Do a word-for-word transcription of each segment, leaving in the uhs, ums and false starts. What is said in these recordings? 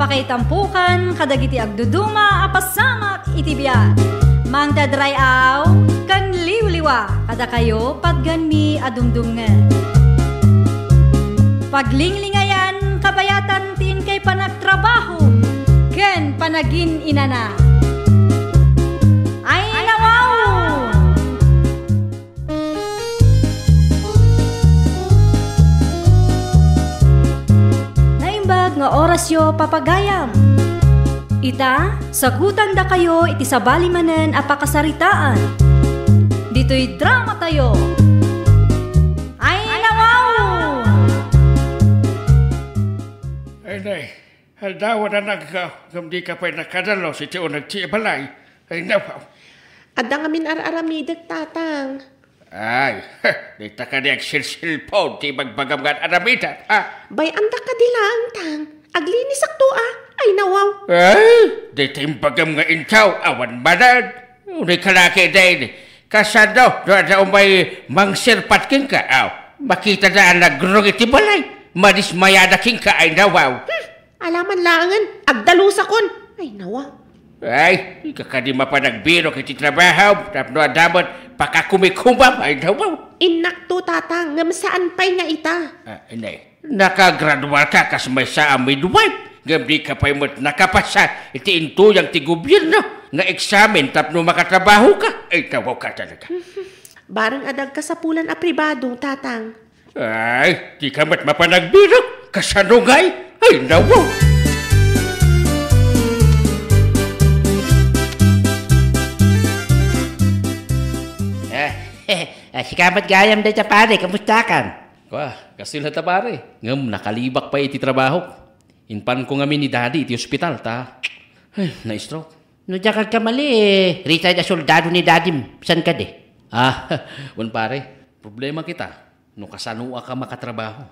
Pakaitampukan kadagiti agduduma a pasamak iti biag. Mangted ray-aw ken liwliwa kadakayo patgenmi a dumdumngeg. Paglinglingayan kabayatan ti inkay panagtrabaho ken panagin-inana. Ay, nawaw! Naimbag nga orasyo, papagayam. Ita, sagutandakayo iti sabali manen a pakasaritaan. Ditoy dramatayo. Ay, nawaw! Ay, nay. Aldaw a nanagka, ngem dika pay nakadalus iti uneg ti balay. Ay, nawaw. Adda ngamin ar-aramidek, Tatang. Ay, dita kadi agsilsilpon ti ibagbagam nga ar-aramidek, ha? Bay-andak kadi laeng, Tang. Aglinisakto, a. Ay, nawaw. Ay, dita imbagam nga intaw, awan manen. Unay ka laki, Dane. Kasano, no adda umay mangsirpat kenka, aw? Makitada a nagrung iti balay. Madismayada kenka, ay, nawaw. Hmm. Alaman laengen, agdalusakon. Ay, nawaw. Ay, dika kadi mapan agbirok iti trabaho, tapno adda met pakakumikumam, ay, nawaw. Innakto, Tatang, ngem saan pay nga ita. Ah, inay, nakagraduarka kas maysa a midwife, ngem dika pay met nakapasa iti intuyang ti gobierno nga eksamen tapno makatrabahoka. Ay, nawaw ka talaga. Bareng adda agkasapulan a pribado, Tatang. Ay, dika met mapan agbirok. Kasano ngay? Ay, nawaw. Ah, ah, sika met gayam dayta, pare, kamustakan? Kwa, kasil ta, pare. Ngem nakalibak pay iti trabahok. Impanko ngamin ni Daddy iti ospital ta, ay, na-stroke. No diak agkamali, eh, retired a soldado ni Dadim. Saan kadi? Ah, wen, pare, problema kita. No kasanoak a makatrabaho,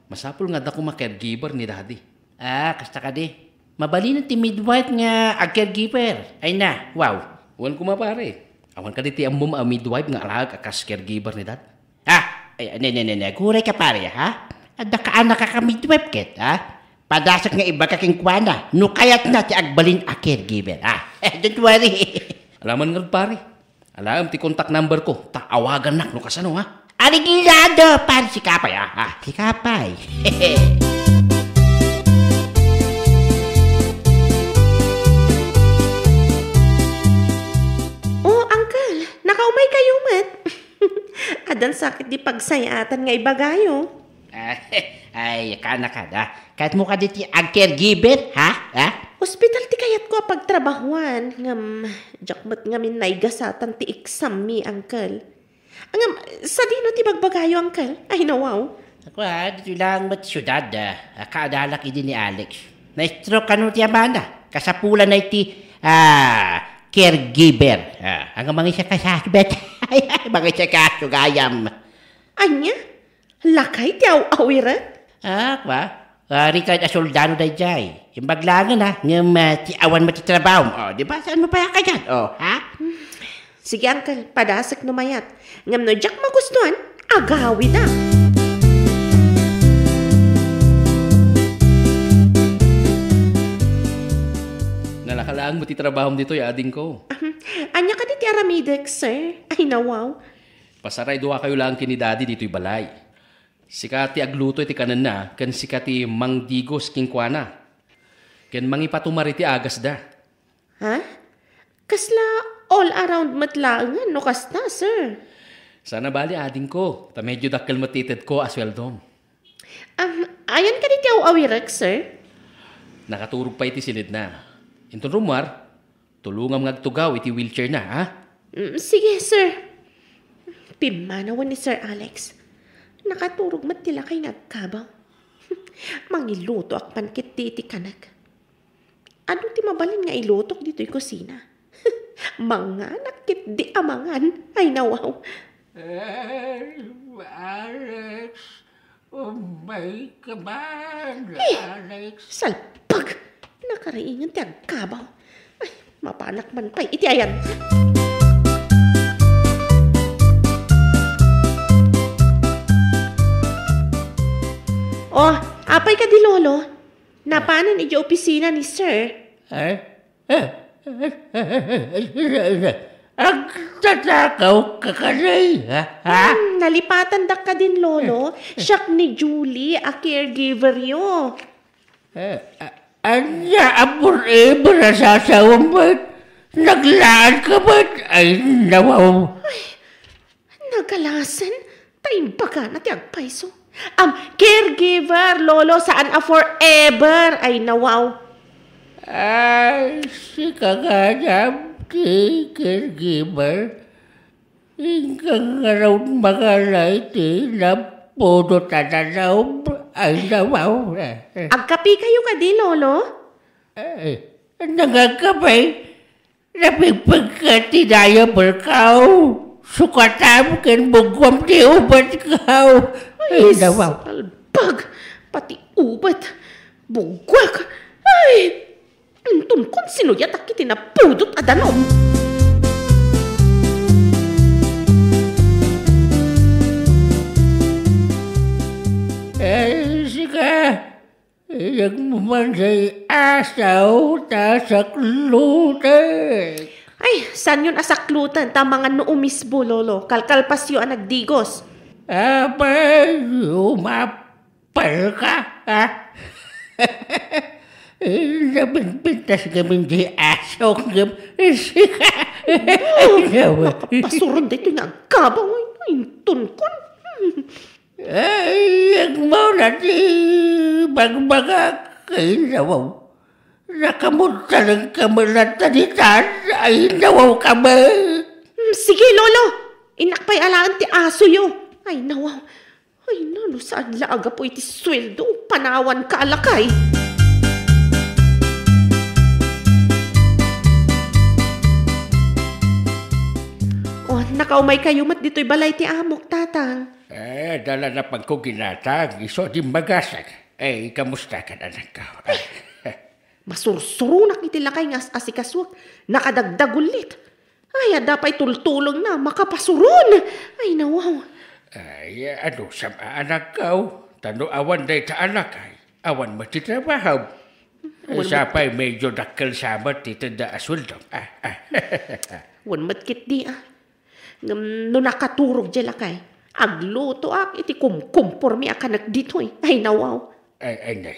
masapul nga adda koma caregiver ni Daddy. Ah, kasta kadi. Mabalinen ti midwife nga ag-caregiver. Ay na, wow. Wen koma, pare. Awan kadi ti ammom a midwife nga alaek a kas caregiver ni Dad? Ah, ay, ne, ne, ne, ne. Aguray ka, pare, ha? Adda ka anak a midwife ket, ha? Padasek nga ibaga kenkuana no kayatna ti agbalin a caregiver, ha? Don't worry. Alaman ngarud, pare. Alaem ti contact number ko, ta awagannak no kasano, ha? Arigilado, pare, sika pay, ha? Ha, sika pay. Oh, uncle, nakaumay kayo met. Addan sakit di pagsayatan nga ibagayo. Ah, ay, kana kada. Kayatmo kadi ti ag-caregiver, ha? Ha? Ospital ti kayatko a pagtrabahuan, ngem diak met ngamin naigasatan ti exam mi, uncle. Ngem, sadino ti bagbagayo, uncle? Ay, nawaw. Ako, ah, ditoy lang met siudad, ah, kaadalak idi ni Alex. Na-stroke kano ti amana. Kasapulanna iti, ah, caregiver. Ah, ang mga siya kasasbet. Ay, ay, mga siya kasugayam. Anya? Lakay ti aw-awirek? Ah, kwa? Ah, retired a soldado dayjay. Imbag laengen, ha? Ngem, ah, ti awan met ti trabaho. Oh, di ba? Saan mo pa kadian? Oh, ha? Sige, uncle, padasek no mayat. Ngem no diak magustuhan, agawida. Nalaka laeng mo ti trabahom ditoy, adingko. Ahem. Anya kadi ti aramidek, sir? Ay, nawaw. Pasaray duakayo laeng ken ni Daddy ditoy balay. Sika ti agluto iti kanenna, ken sika ti mangdigos kenkuana. Ken mangipatumar iti agasda. Ha? Kasla all around met laengen no kasta, sir? Saan a bali, adingko, ta medyo dakkel met ti itedko a sueldom. Am, ayan kadi ti aw-awirek, sir? Nakaturog pay iti silidna. Inton rummuar, tulongam nga agtugaw iti wheelchair na, ha? Mm, sige, sir. Pimmanawen ni Sir Alex. Nakaturog met ti lakay nga agkabaw. Mangilutoak man ketdi iti kanek. Adu ti mabalin nga ilutok ditoy kusina? Manganak ketdi a mangan. Ay, nawaw. Eh, Alex, umay ka man, eh, Alex. Salpag! Nakariingen ti agkabaw. Ay, mapanak man pay iti ayan. Oh, apay kadi, Lolo? Napanen idiay opisina ni Sir. Eh? Eh? Agtatakaw ka kadi, ha? Ha? Hmm, nalipatandak kadin, Lolo. Siak ni Julie a caregiver yo. Eh, a-, ania a forever a sasawem met? Naglaanka met? Ay, nawaw. Nagalasen, ta imbagana ti agpayso. Am, caregiver, Lolo, saan a forever. Ay, nawaw. Ay, sika gayam ti caregiver. Inka ngarud mangala iti napudot a danum. Ay, nawaw. Agkapikayo kadi, Lolo? Eh, nangagkape? Napigpigka ti diaper kaw. Sukatam ken bugguam ti ubetkaw. Ay, ay, nawaw. Salbag! Pati ubet, bugguak. Ay! Inton kon sinuyatak iti napudot a danum. Ay, sika, iyegmo man diay asaw ta saklutek. Ay, saanyon a sakluten ta mangan no umisbo, Lolo. Kalkalpasyo a nagdigos. Apay, umapalka, ha? Nabinbintas ngamin diay asaw ngem sika. Oh, ay, nawa. Nakapasuron daytoy nga agkabaw. Ay, inton kon. Ay, agmawna ti bagbagak, ay, nawaw. Nakamuntalengka met latta ditan, ay, nawawka met. Hmm, sige, Lolo. Innak pay alaen ti asoyo. Ay, nawaw. Ay, no saan la a gapu iti sueldo, panawanka a lakay. Oh, nakaumaykayo met ditoy balay ti amok, Tatang. Eh, dala na pagkuginatang, isu a dimmagasag. Eh, kamusta ka, anakko? Masursuronak iti lakay nga as-asikasuak. Nakadagdagullit. Ay, adda pay tultulongna, makapasuron. Ay, nawaw. Ay, adu, sam-, anakko. Ta no awan dayta a lakay, awan met ti trabaho. Wen met. Sapay medyo dakkel sa met ti tedda a sueldo. Ah, ah. Wen met ketdi, ah. Ngem no nakaturog diay lakay, aglutoak iti kumkumpormi a kanek ditoy. Ay, nawaw. Ay, ay, nay.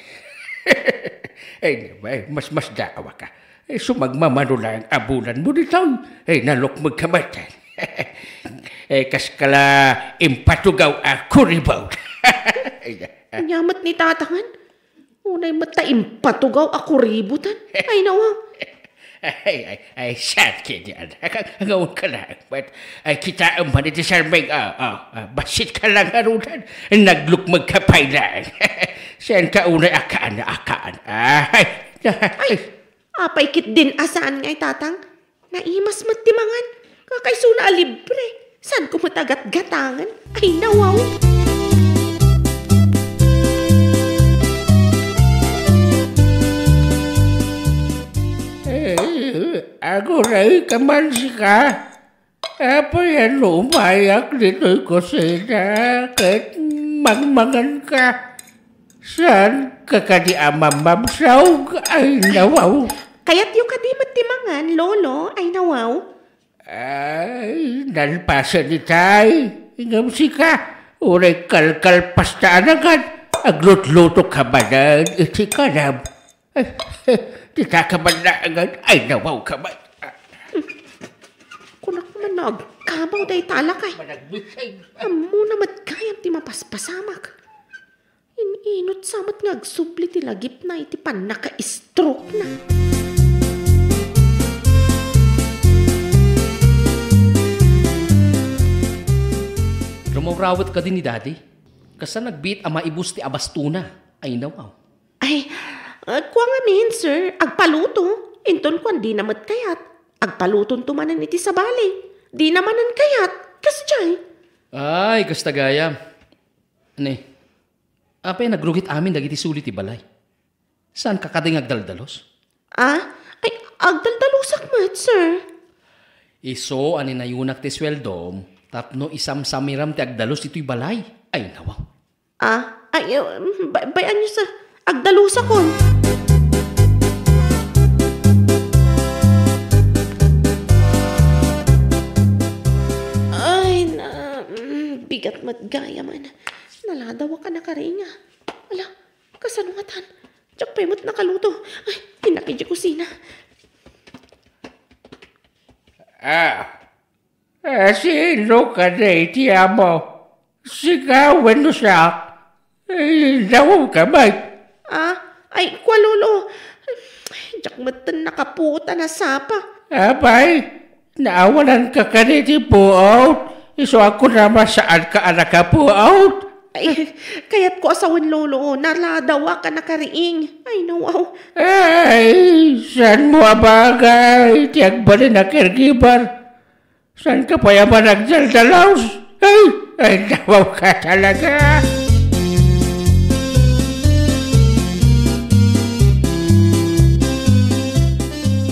Ay, nay, ay, mas, mas daawaka. Eh, sumagmamano lang a bulanmo ditoy. Eh, nalukmeg ka met. Eh, kas kala impatugaw a kuribot. Ay, ah. Ania met ni Tatangan? Unay met ta impatugaw a kuributan. Ay, nawa. Ay, ay, ay, saan kadi, anak? Ang, ang awang ka lang. But, ay, kitaem man iti sarming. Ah, ah, ah, bassit ka lang, arudan. Naglukmeg ka pay lang. Saan ka unay akaan, akaan? Ay, ay. Ay, apay ketdin a saan ngay, Tatang? Naimas met ti mangan. Kakaisuna a libre. Saan ko met a gatgatangan? Ay, nawaw. Eh, aguray ka man sika. Apay a no umayak ditoy kusina ket mangmangan ka? Saan ka kadi a mamamsaog? Ay, nawaw. Kayatyo kadi met ti mangan, Lolo? Ay, nawaw. Ay, nalpasen itay. Ngem sika, uray kalkalpasta a nangan, aglutluto ka manen iti kanam. Ay, dita ka man laengen. Ay, nawaw ka man. Kunak man no agkabaw dayta a lakay. Managbisay. Ammona met gayam ti mapaspasamak. In-inut sa met nga agsubli ti lagipna iti pannaka-stroke-na. Rumawrawet kadi ni Daddy? Kasla nagbiit a maibus ti abastona. Ay, nawaw. Ay, ah, kua ngamin, sir, agpaluto. Inton kuan, dina met kayat. Agpalutonto manen iti sabali. Dina manen kayat. Kasdiay. Ay, kasta gayam. Ni, apay nagrugit amin dagiti suli ti balay? Saan ka kadi nga agdaldalos? Ah? Ay, agdaldalusak met, sir. Isu a ninayunak ti sueldom tapno isamsamiram ti agdalus ditoy balay. Ay, nawaw. Ah? Ay, um, bay-, bay-anyo, sir. Agdalusakon. Ay, na, mm, bigat met gayamen. Naladawak a nakariing. Ala, kasano ngatan? Diak pay met nakaluto. Ay, innak idiay kusina. Ah, ah, sino kadi ti amo? Sika wenno siak? Ay, nawaw ka met. Ah, ay, kua, Lolo. Diak metten nakapuot a nasapa. Apay, naawananka kadi ti puot? Isu a kunam a saanka a nakapuot? Ay, kayatko a sawen, Lolo. Naladawak a nakariing. Ay, nawaw. Ay, saanmo a bagay ti agbalin a caregiver? Saanka pay a managdaldalos? Ay, ay, nawaw ka talaga.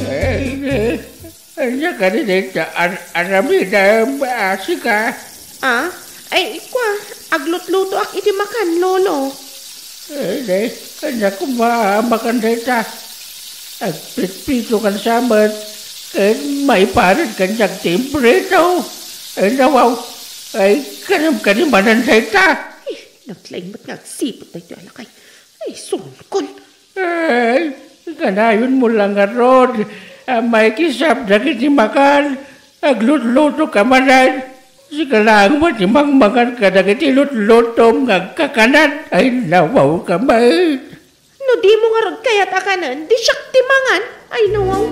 Ay, eh, ania kadi dayta ar-, aramidem, ah, sika? Ah? Ay, kua, aglutlutoak iti makan, Lolo. Ay, day, ania koma a makan dayta? Agpitpitokan sa met, ket maiparit kaniak ti imprito. Ay, nawaw. Ay, kanam kadi manen dayta? Eh, naglaing met nga agsiput daytoy a lakay. Ay, sungkon. Ay, kanayonmo la ngarud a maikisap dagiti makan, aglutlutoka manen. Sika laeng met ti mangmangan kadagiti lutlutom nga agkakanan. Ay, nawaw ka met. No dimo ngarud kayat a kanen, di siak ti mangan. Ay, nawaw.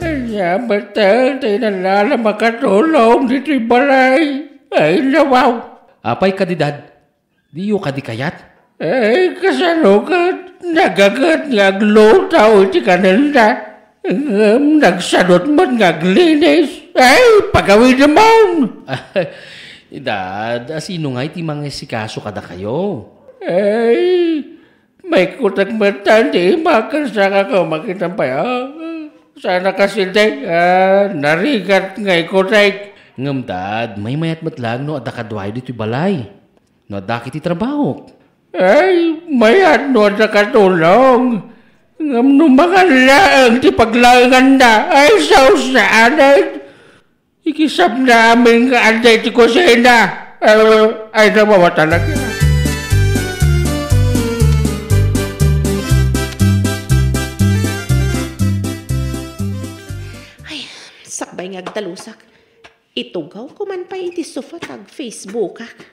Ania met ti nalala makatulong ditoy balay? Ay, nawaw. Apay kadi, Dad? Diyo kadi kayat? Ay, kasano ket nagaget nga aglutaw iti kanenda? Ngem nagsadut met nga aglinis. Ay, pagawidemon! Dad, a sino ngay ti mangisikaso kadakayo? Ay, maikutek metten ti imak ken sangako, makitam pay, ah, saan a kasidi, ah, narigat nga ikutek. Ngem, Dad, maymayat met laeng no adda kaduayo ditoy balay. No adda ket ti trabahok. Ay, mayat no adda katulong. Ngem no mangan laeng ti paglaenganna, ay, sausaan. Ikisapna amin nga adda iti kusina. Ay, ay, nawawa talaga. Ay, sakbay nga agdalusak. Itugawko man pay iti sofa ta ag-Facebookak.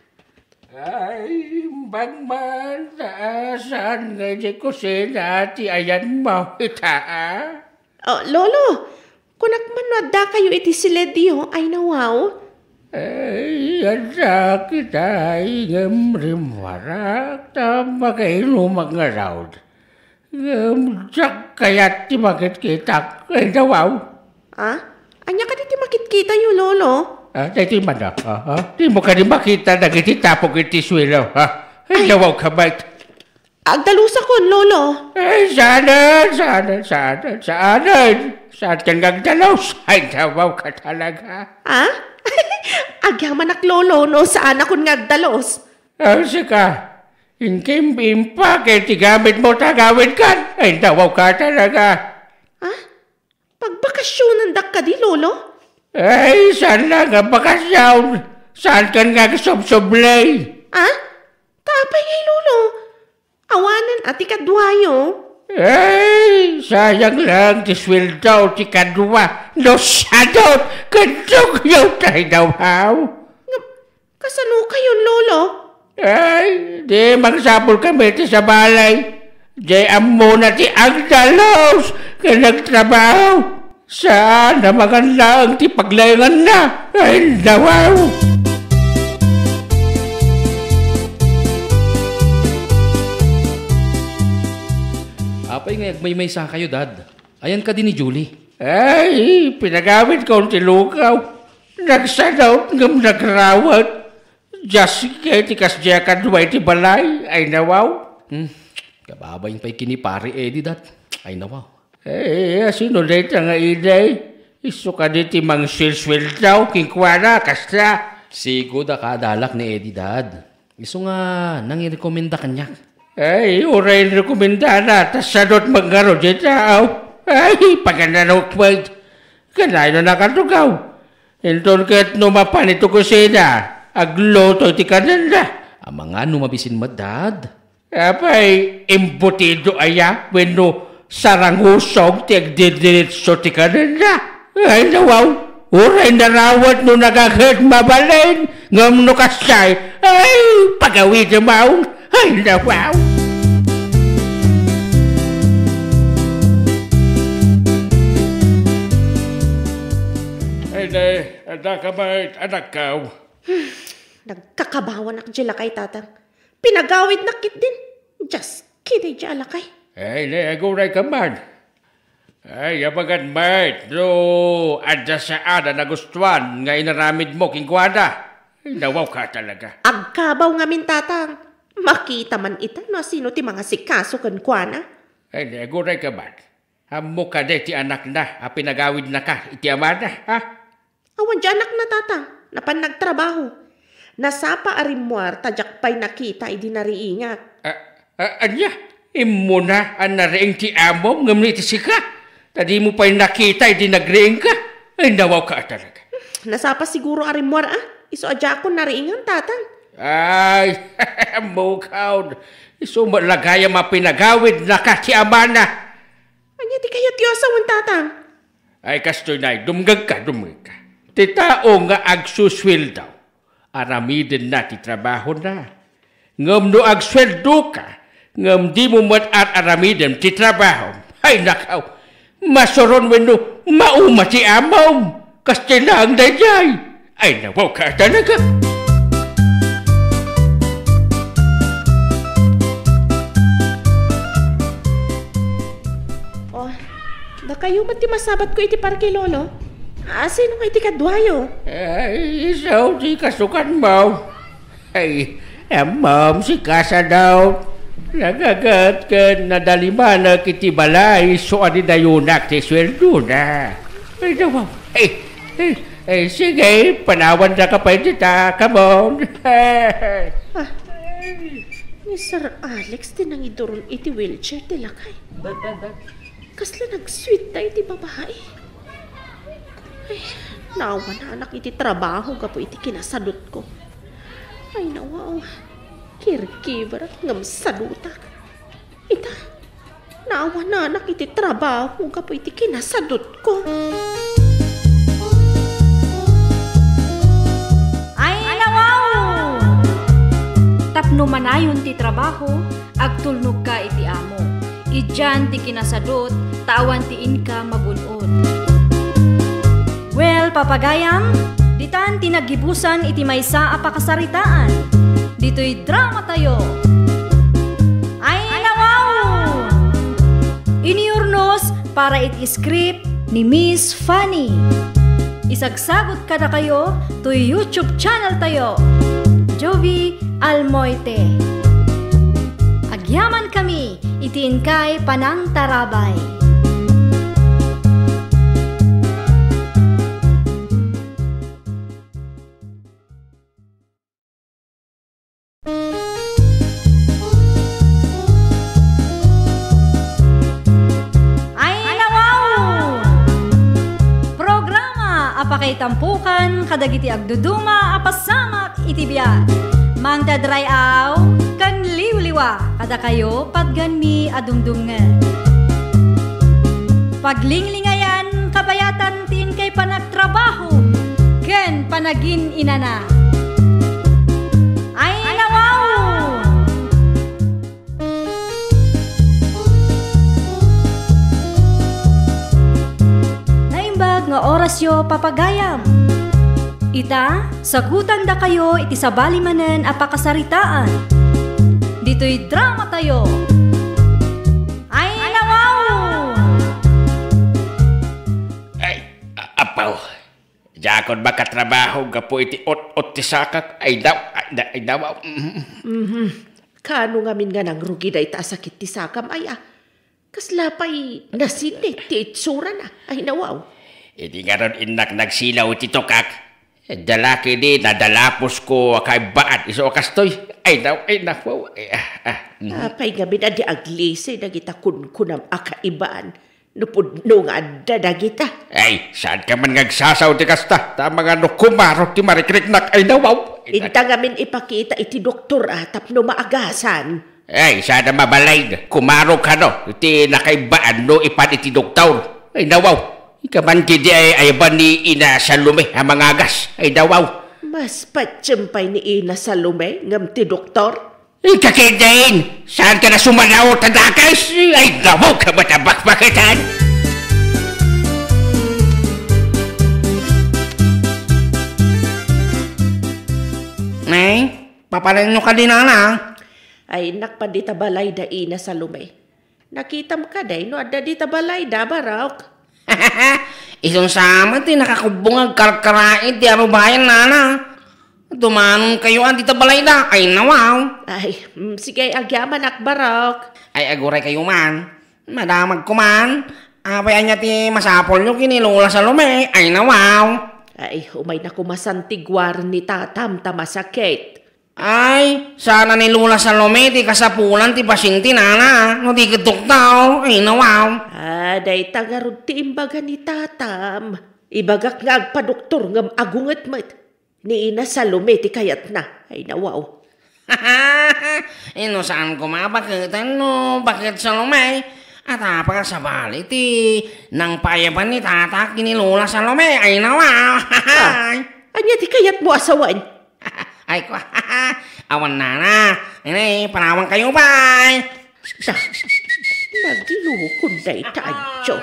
Ay, imbag man, ta saan nga idiay kusina ti ayanmo ita, a? Oh, Lolo, kunak man no addakayo iti siledyo, ay nawaw? Ay, adda kita, ngem rimmuarak, ta makainumak ngarud. Ngem diak kayat ti makitkitak, ay nawaw. Ah? Ania kadi ti makitkitayo, Lolo? Ah, daytoy man, ah. Ah, ah. Dimo kadi makita dagiti tapok iti suelo, ha? Ay, ay, nawaw ka met. Agdalusakon, Lolo. Ay, saan, saan, saan, saan? Saankan nga agdalus? Ay, nawaw ka talaga. Ah? Agyamanak, Lolo, no saanakon nga agdalus. Ah, sika, inkim-, impake ti gamitmo ta agawidkan. Ay, nawaw ka talaga. Ah? Pagbakasionandak kadi, Lolo? Ay, saan la nga bakasion. Saankan nga agsubsubli. Ah? Ta apay ngay, Lolo? Awanen a ti kaduayo. Ay, sayang lang ti sueldo ti kadua. No sadut, ket dugyo tay daw, haw. Nga, kasano kayon, Lolo? Ay, di magsapul kami ti sabali. Di ammona ti agdalus ken agtrabaho. Saan a mangan laeng ti paglaenganna. Ay, nawaw! Apay nga agmaymaysa kayo, Dad? Ayan kadi ni Julie? Ay, pinagawidkon ti lukaw. Nagsadut ngem nagrawet. Dias ket ti kasdiay a kadua iti balay, ay nawaw. Hmm, kababain pay ken ni Pare Eddie, Dat. Ay nawaw. Eh, asino dayta nga idi? Isu kadi ti mangsuelsueldo kenkuana, kasta? Sigo da kadalak ni Eddie, Dad. Isu nga nangirekomenda kaniak. Ay, uray rekomendana, ta sadot mangaro dita, aw. Ay, pagananok met. Kanayon a nakatugaw. Inton ket no mapan iti kusina, agluto iti kanenda. Amangan no mabisin met, Dad. Apay, embutido aya wenno sarangusog ti agdidiretso ti kanenda? Ay, nawaw, uray narawat no nagaket mabalin, ngem no kasdiay, ay, pagawidem, aw. Ay, nawaw. Ay, nay, adda ka met, anakkaw? Nagkakabawanak diay lakay, Tatang. Pinagawidnak ketdin. Just kidding, diay a lakay. Ay, nay, aguray ka man. Ay, abagan met no adda saan a nagustuan nga inaramidmo kenkuana. Ay, nawaw ka talaga. Agkabaw ngamin, Tatang. Makita man ita no asino ti mangasikaso kenkuana. Ay, nay, aguray ka man. Ammo kadi ti anakna a pinagawidnaka iti amana, ha? Awan diay anakna, Tatang. Napan nagtrabaho. Nasapa a rimmuar ta diak pay nakita idi nariingak. A, a, ania? Immuna a nariing ti amom ngem no iti sika, ta dimo pay nakita idi nagriingka? Ay, nawaw ka talaga. Nasapa siguro a rimmuar, a. Isu a diakon nariingan, Tatang. Ay, ammok, aw. Isu met la gayam a pinagawidnaka ti amana. Ania ti kayatyo a sawen, Tatang? Ay, kastoy, nay, dumngegka, dumngegka. Ti tao nga agsusueldo, aramidenna ti trabahona. Ngem no agsueldoka, ngem dimo met ar-aramiden ti trabahom, ay, nakaw, masuron wenno mauma ti amom. Kastoy laeng daydiay. Ay, nawaw ka talaga. Oh, dakayo met ti masabatko iti parke, Lolo. Asino nga iti kaduayo? Ay, isu ti kasukanmo. Ay, ammom, sika sadot. Nagaget ken nadalimanek iti balay isu a didayunak ti sueldona. Ay, nawaw. Ay, ay, ay, sige, panawandaka pay dita, come on. Ah, ni Sir Alex ti nangiduron iti wheelchair ti lakay. Kasla nagsuitta iti babai. Ay, naawananak iti trabaho gapu iti kinasadutko. Ay, nawaw. Caregiver ngem sadutak. Ita, naawananak iti trabaho gapu iti kinasadutko. Ay, nawaw! Tapno manayon ti trabaho, agtulnogka iti amo. Idian ti kinasadut, ta awan ti inka magun-od. Well, papagayam, ditan ti naggibusan iti maysa a pakasaritaan. Ditoy drama tayo. Ay, nawaw! Inurnos para iti script ni Miss Fanny. Isagsagut kadakayo toy YouTube channel tayo, Jovie Almoite. Agyaman kami iti inkay panangtarabay. Ay, nawaw! Programa a pakaitampukan kadagiti agduduma a pasamak iti biag. Mangted ray-aw ken liwliwa kadakayo patgenmi a dumdumngeg. Paglinglingayan kabayatan ti inkay panagtrabaho ken panagin-inana. Ay, nawaw! Naimbag nga orasyo, papagayam. Ita, sagutandakayo iti sabali manen a pakasaritaan. Ditoy drama tayo. Ay, nawaw! Ay, a-, apaw. Diakon makatrabaho gapu iti ut-ut ti sakak. Ay, daw, ay, da-, ay, daw, mm. Mhm. Kaano ngamin nga nangrugi dayta a sakit ti sakam, ay, a? Kasla pay nasinit ti itsurana. Ay, nawaw. Idi ngarud innak nagsilaw iti tukak, dalaki di nadalapusko a kaibbaan, isu a kastoy. Ay, naw, ay, naw, ay, ah, ah, mm. Apay ngamin a di aglisi dagita kunkunam a kaibbaan? No pudno nga adda dagita. Ay, saan ka man nga agsasaw ti kasta? Tama nga no kumaro ti marikriknak, ay, nawaw. Inta ngamin ipakita iti doktor, a, tapno maagasan. Ay, sada mabalay, kumaro kano, iti nakaibbaan no ipan iti doktor. Ay, nawaw. Ika man kidi ay ayaban ni Ina Salome a mangagas. Ay, nawaw. Mas patiem pay ni Ina Salome ngem ti doktor? Ika ketdin, saan ka nasumadaw ta dakes? Ay, nawaw ka matabakbaketan. Nay, papalenyo ka di nana? Ay, innak pay dita balayda, Ina Salome. Nakitam kadi no adda dita balayda, Barok? Isun sa met ti nakakubbong agkarkaraid ti arubayan, nana. Dumanon kayo a dita balayda. Ay, nawaw. Ay, mm, sige, agyamanak, Barok. Ay, aguray kayo man. Madamag ko man. Apay ania ti masapulyo ken ni Lola Salome? Ay, nawaw. Ay, umay na koma santiguaren ni tatam ta masakit. Ay, sana ni Lola Salome ti kasapulan ti pasyente, nana, no di ket doktor. Ay, nawaw. Ah, dayta ngarud ti imbaga ni tatam. Ibagak nga agpadoktor ngem agunget met. Ni Ina Salome ti kayatna. Ay, nawaw. Ino saan koma a baketen no baket Salome? At apa sabali ti nangpaayaban ni tatak ken ni Lola Salome? Ay, nawaw. Ah, ania ti kayatmo a sawen? Ay, kwa. Awan, nana. Ini, panawan kayo, bay. Naglukon dayta, adyo.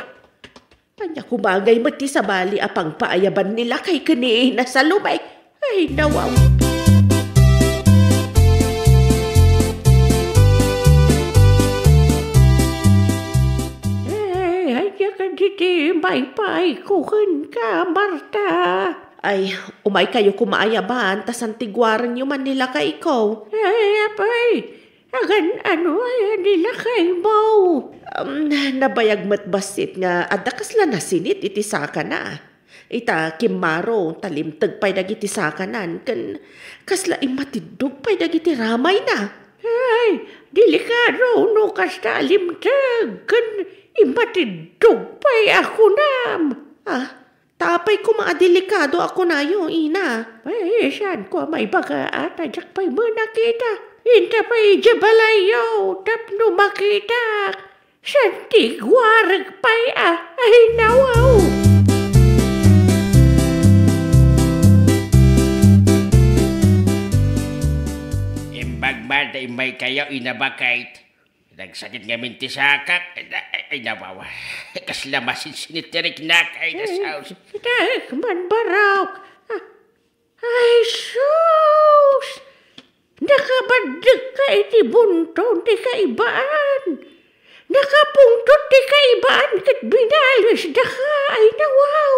Ania koma ngay met ti sabali a pangpaayaban ni lakay ken ni Ina Salome? Ay, nawaw. Ay, ania kadi ti maypayko kenka, Marta? Ay, umay kayo koma ayaban ta santiguarenyo man ni lakayko. Ay, apay, agan-ano aya ni lakaymo? Um, nabayag met bassit nga adda kasla nasinit iti sakana. Ita, kimmaro ta limteg pay dagiti sakanan ken kasla immatiddog pay dagiti ramayna. Ay, delikado no kasta a limteg ken immatiddog pay a kunam. Ah, ta apay koma a delikado a kunayo, ina? Ay, saan ko a maibaga a ta diak pay met nakita. Inta pay idiay balayyo tapno makitak. Santiguarek pay a, ay, nawaw. Imbag man ta immay kayo, Ina Bakayt. Nagsakit ngamin ti sakak. Ay, ay, ay, nawawa. Kasla masinsinit ti riknak. Ay, nasaus. Kita, man, Barok. Ah, ay, sus! Nakabaddegka iti bunton ti kaibaan. Nakapungtot ti kaibaan ket binalisdaka. Ay, nawaw.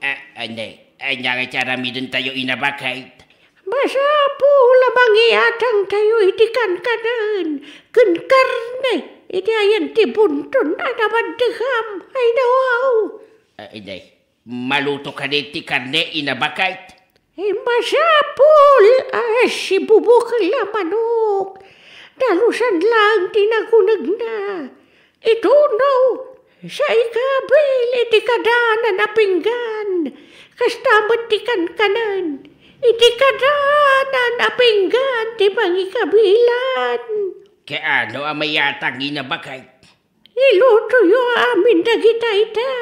Ah, anay, ania nga ti aramidentayo, Ina Bakayt? Masapul a mangiatangkayo iti kankanen ken karne iti ayan ti bunton a nabaddegam. Ay, nawaw. Ah, inay, maluto kadi ti karne, Ina Bakayt? Ay, masapul a sibubukel a manok. Dalusan laeng ti nagunegna. Itunaw, sa ikabil iti kadanan a pinggan, kasta met ti kankanen, iti kadanan a pinggan ti pangikabilan. Kaano a mayatang, Ina Bakayt? Ilutoyo amin dagita ita.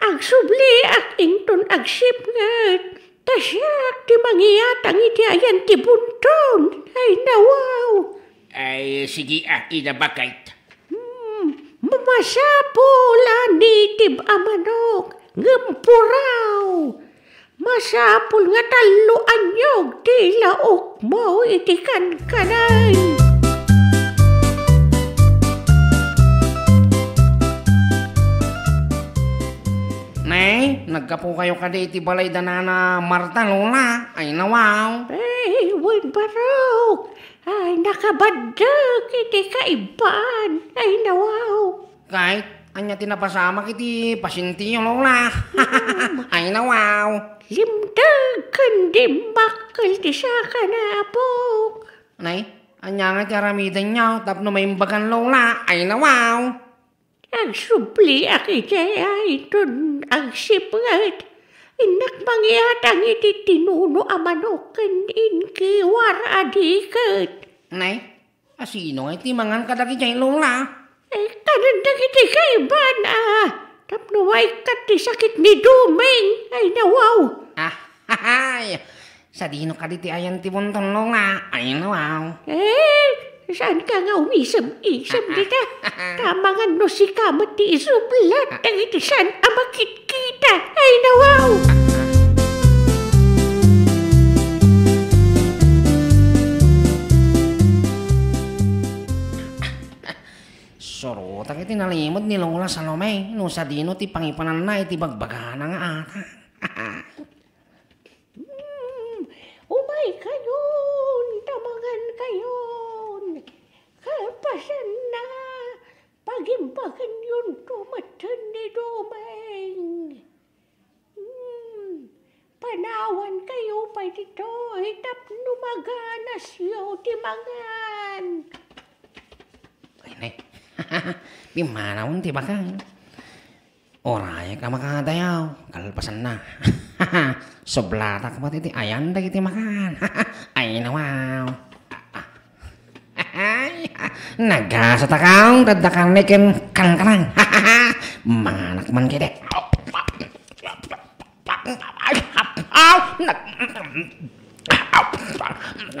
Agsubliak inton agsipnget, ta siak ti mangiatang iti ayan ti bunton. Ay, nawaw. Ay, sige, ah, Ina Bakayt. Hmm, masapul a native a manok, ngem puraw. Masapul nga tallo a niyog ti laokmo iti kankanen. Nay, naggapukayo kadi iti balay da Nana Marta, Lola? Ay, nawaw. Ay, wen, Barok. Ay, nakabaddek iti kaibaan. Ay, nawaw. Kay, Ania ti napasamak iti pasienteyo, Lola? Ay, nawaw. Limteg ken dimmakkel ti saka na apok. Nay, ania nga ti aramidenyo tapno maimbagan, Lola? Ay, nawaw. Agsubliak idiay inton agsipnget. Innak mangiatang iti tinuno a manok ken inkiwar a diket. Nay, a sino nga iti mangan kadagiti Lola? Eh, kanan dagiti kaiban, ah, tapno maikkat ti sakit ni Dumeng. Ay, nawaw. Ah, hahay. Sadino kadi ti ayan ti bunton, Lola? Ay, nawaw. Eh, saan ka nga umisem-isem dita? Tamangan no sika met ti isublat dagiti saan a makitkita. Ay, nawaw. Surotak iti nalimed ni Lola Salome no sadino ti pangipananna iti bagbagana nga atang. Hmm, umay kayon, tamangan kayon. Kalpasanna, pagimbagan yonto metten ni Dumeng. Hmm, panawan kayo pay ditoy tapno maganasyo ti mangan. Ay, nay. Pimmanawon ti bakang. Urayek a makadayaw, kalpasanna. Sublatak pati ti ayan dagiti makan. Ay, nawaw. Ay, nagasatakaw, daddakan ni ken kankanang. Manganak man kiti. Aw, nag-,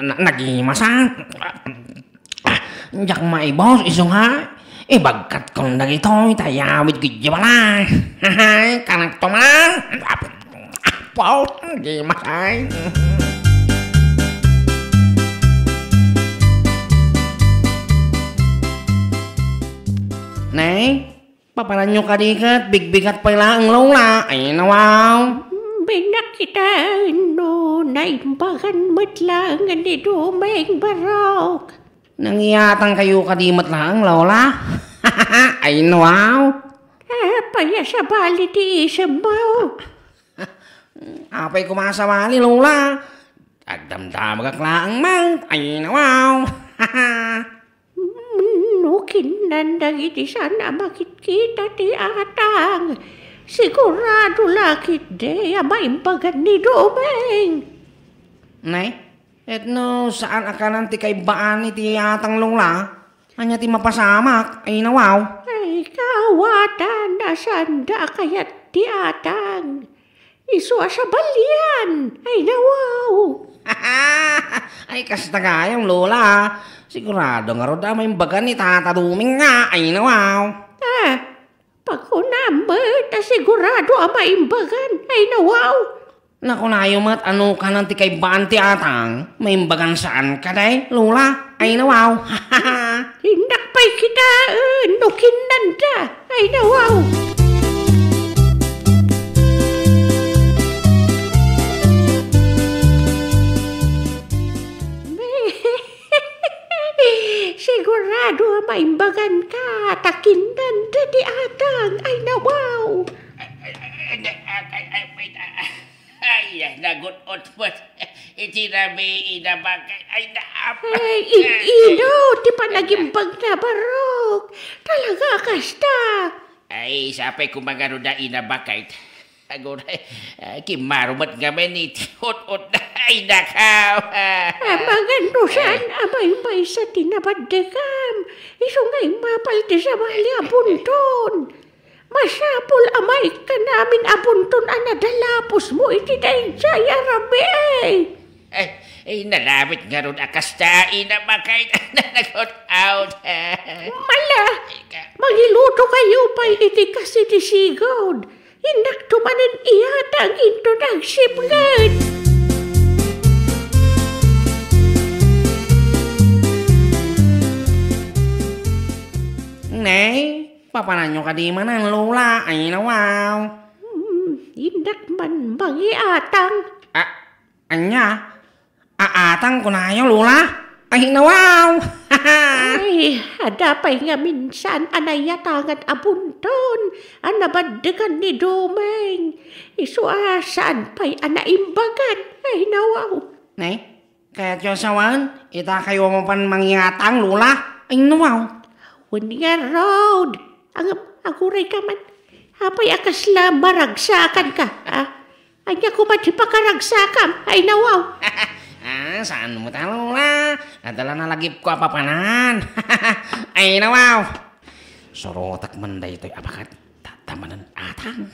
na-, nagimasan. Diak maibos, isu nga, ibagkatkon dagitoy, ta yawidko idiay balay. Kanakto man. Apo, di matay. Nay, papananyo kadi ket bigbigat pay laeng, Lola. Ay, nawaw. Binak kita no naimbagan met laeng ni Dumeng Barok. Nangiatang kayo kadi met laeng, Lola? Ay, nawaw. Apay a sabali ti isemmo? Apay koma a sabali, Lola? Agdamdamagak laeng met. Ay, nawaw. No kinnan dagiti saan a makitkita ti atang, sigurado la ketdi a maimbagan ni Dumeng. Nay, et no saan a kanan ti kaibbaan iti atang, Lola? Ania ti mapasamak? Ay, nawaw. Ay, kawatan a saanda a kayat ti atang. Isu a sabalian. Ay, nawaw. Ay, kasta gayam, Lola. Sigurado ngarud a maimbagan ni Tata Duming nga. Ay, nawaw. Ah, pakunam met a sigurado a maimbagan. Ay, nawaw. Nakunayo met a no kanan ti kaibbaan ti atang, maimbagan saan kadi, Lola? Ay, nawaw. Innak pay kitaen no kinnanda. Ay, nawaw. Sigurado a maimbagan ka, ta kinnanda ti atang. Ay, nawaw. Ay, ay, ay, ay, ay, ay, ay, ay, ay, ay. Ay, nagut-ot met iti rabii, Ina Bakay. Ay, naap-, ay, ino ti panagimbagna, Barok? Talaga a kasta? Ay, sapay koma ngarud a, Ina Bakay. Aguray, ah, kimmaro met ngamin iti ut-otna. Ay, nakaw. Amangan no saan a maymaysa ti nabaddekam. Isu nga immapal ti sabali a bunton. Masapul a maikkan amin a bunton a nadalaposmo iti daydiay a rabii. Ay, ay, nalabit ngarud a kasta, Ina Bakay, nanagot out. Mala, mangiluto kayo pay iti kas iti sigud. Innak to manen iyatang inton agsipnget. Nay, papananyo kadi manen, Lola? Ay, nawaw. Hmm, innak man mangiatang. Ah, ania? Aatang kunayo, Lola? Ay, nawaw! Ay, adda pay ngamin saan a nayatangan a bunton a nabaddegan ni Dumeng. Isu a saan pay a naimbagan. Ay, nawaw. Nay, kayatyo a sawen, ita kayo mapan mangyatang, Lola? Ay, nawaw. Wen ngarud. Ang, aguray ka man. Apay a kasla maragsakan ka, ha? Ania koma ti pakaragsakam? Ay, nawaw. Ah, saan mo ta, Lola? Adala nalagipko a papanan. Ay, nawaw. Surotek man daytoy a baket. Tatamanen atang.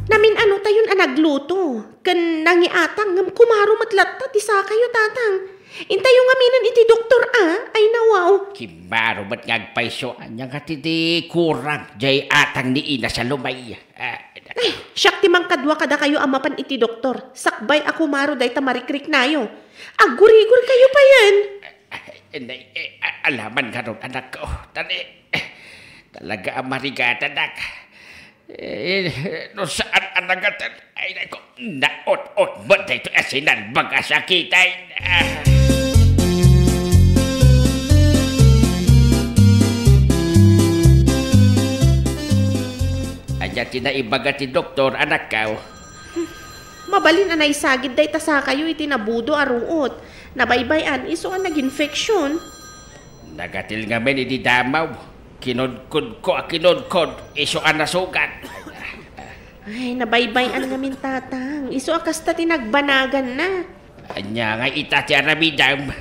Namin-ano tayon a nagluto, ken nangiatang, ngem kumaro met latta ti sakayo, Tatang. Intayo ngaminen iti doktor, a? Ay, nawaw. Kimaro met nga agpayso, ania nga ti, ti kurang, jay atang ni Ina Salome. Ah, ay, siak ti mangkadua kadakayo a mapan iti doktor. Sakbay a kumaro dayta marikriknayo. Aggurigor kayo payen. Ay, ay, ay, a-, alaman ngarud, anakko. Tani, talaga a marigatanak. Eh, no saan a nagatel, ay, nako, naot-ot met daytoy a sinalbag a sakiten. Ah. Ania ti naibaga ti doktor, anakko? Mabalin a naisagid dayta sakayo iti nabudo a ruot. Nabaybay-an, isu a nag-infection. Nagatil ngamin idi damaw. Kinudkodko a kinudkod, isu a nasugat. Ay, nabaybay-an ngamin, Tatang. Isu a kasta ti nagbanaganna. Ania ngay ita ti aramidem?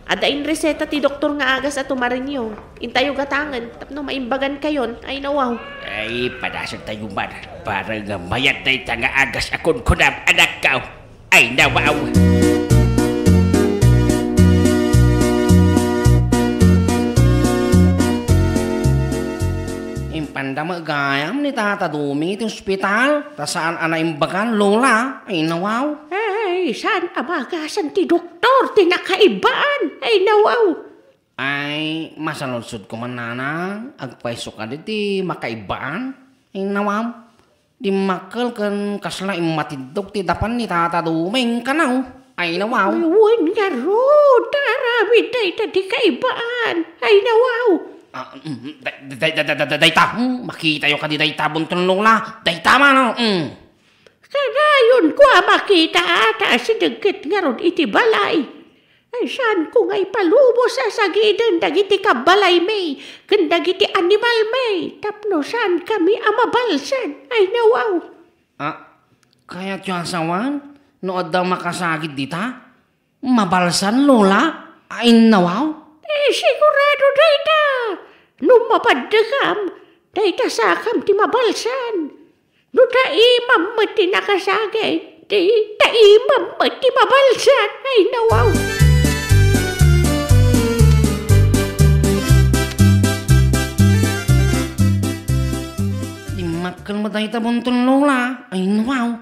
Adda inreseta ti doktor nga agas a tumarenyo. Intayo gatangen tapno maimbagan kayon. Ay, nawaw. Ay, padasagtayo man. Para nga mayat dayta nga agas a kunkunam, anakko. Ay, nawaw. Impanda met gayam ni Tata Dumeng iti ospital, ta saan a naimbagan, Lola. Ay, nawaw. Ay, saan a magasan ti doktor ti nakaibaan? Ay, nawaw. Ay, masaludsodko man, Nanang, agpayso kadi ti makaibaan? Ay, nawaw. Dimmakkel ken kasla immatiddog ti dapan ni Tata Dumeng, kanaw. Ay, nawaw. Wen ngarud, aramid dayta ti kaibaan. Ay, nawaw. Ah, mm, day-, day-, day-, day-, day-, dayta, mm, makitayo kadi dayta, bunton Lola. Dayta man, oh, mm. Kanayonko a makita, a, ta asidegket ngarud iti balay. Ay, saanko nga ipalubos a sagiden dagiti kabbalaymi ken dagiti animalmi tapno saankami a mabalsan. Ay, nawaw. Ah, kayatyo a sawen no adda makasagid dita? Mabalsan, Lola? Ay, nawaw. Eh, sigurado dayta. No mapaddekam, dayta sakam ti mabalsan. No ta imam met ti nakasagid, di ta imam met ti mabalsan. Ay, nawaw. Dimmakkel met dayta, bunton Lola. Ay, nawaw.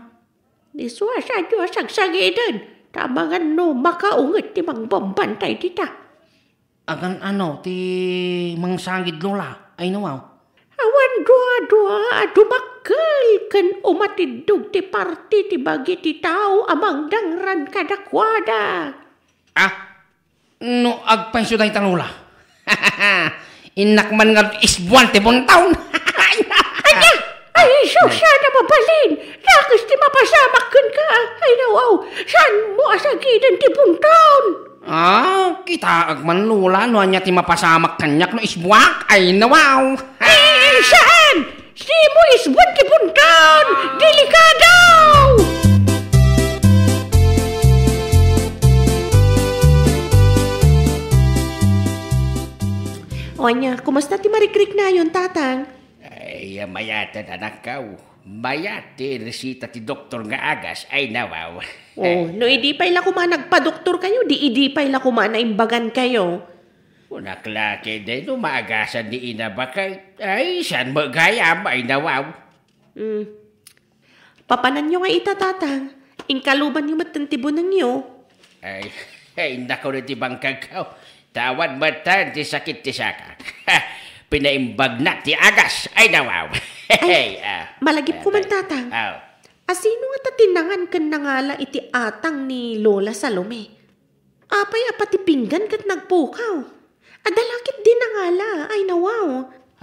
Ni suasado a sagsagiden, ta amangan no makaunget ti mangbambantay dita. Agan ano ti mangsagid, Lola? Ay, nawaw. Awan dua-dua a dumakkel ken umatiddog ti parti ti bagi ti tao a mangdangran kadakuada. Ah, no agpayso dayta, Lola. Innak man nga isbuan ti buntawn. Ania? Ay, sus, sana mabalin. Nakes ti mapasamak kenka. Ay, nawaw. Saanmo a sagiden ti buntawn? Ah, kitaek man, Lola, no ania ti mapasamak kaniak no isbuak. Ay, nawaw. Eh, saan? Dimo isbuan ti buntawn. Delikado! O ania, kumusta ti marikriknayon, Tatang? Ay, mayaten, anakko. Mayat ti resita ti doktor nga agas. Ay, nawaw. Oh, no idi pay la koma nagpadoktorkayo, di idi pay la koma naimbagankayo. Kunak la ketdi no maagasan ni Ina Bakay. Ay, saan met gayam? Ay, nawaw. Hmm. Papananyo nga ita, Tatang. Inkalubanyo metten ti bunengyo. Ay, ay, naku, ti bangkagko. Ta awan metten ti sakit ti sakak. pinaimbagna ti agas. Ay, nawaw. Ay, ah, malagipko man, Tatang. Aw. Asino nga ta ti nangan ken nangala iti atang ni Lola Salome? Apay a pati pinggan ket nagpukaw? Adda la ketdi nangala. Ay, nawaw.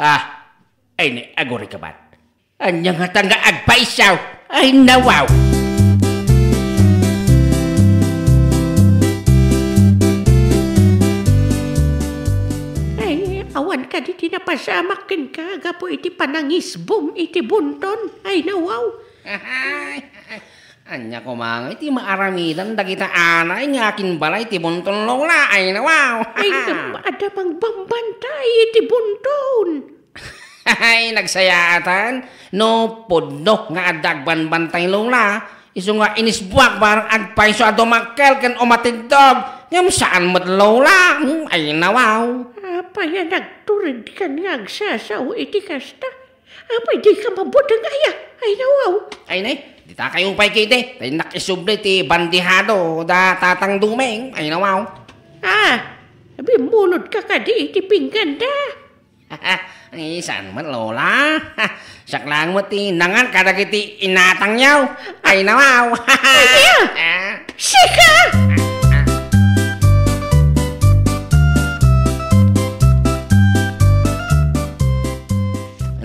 Ah, ay, ni, aguri ka bat. Ania ngata nga agpaisaw? Ay, nawaw! Ay, awan kadi ti napasamak kenka gapu iti panangisbum iti bunton? Ay, nawaw! Ania koma nga iti maaramidan dagita anay nga akinbalay ti bunton, Lola? Ay, nawaw! Ay, adda mangbambantay iti bunton! Ay, nagsayaatan no pudno nga adda agbanbantay, Lola. Isu nga inisbuak barang agpayso a dumakkel ken umatindog. Ngem saan met, Lola. Hmm, ay, nawaw. Apay a nagturedkan nga agsasao iti kasta? Apay dika mabuteng aya? Ay, nawaw. Ay, nay, dita kayo pay kiti. Tay nakisubli ti bandihado da Tatang Dumeng. Ay, nawaw. Ah, bimmulodka kadi iti pingganda? Ay, saan met, Lola? Siak laeng met ti nangan kadagiti inatangyo. Ay, nawaw. Ania? Ah. Sika!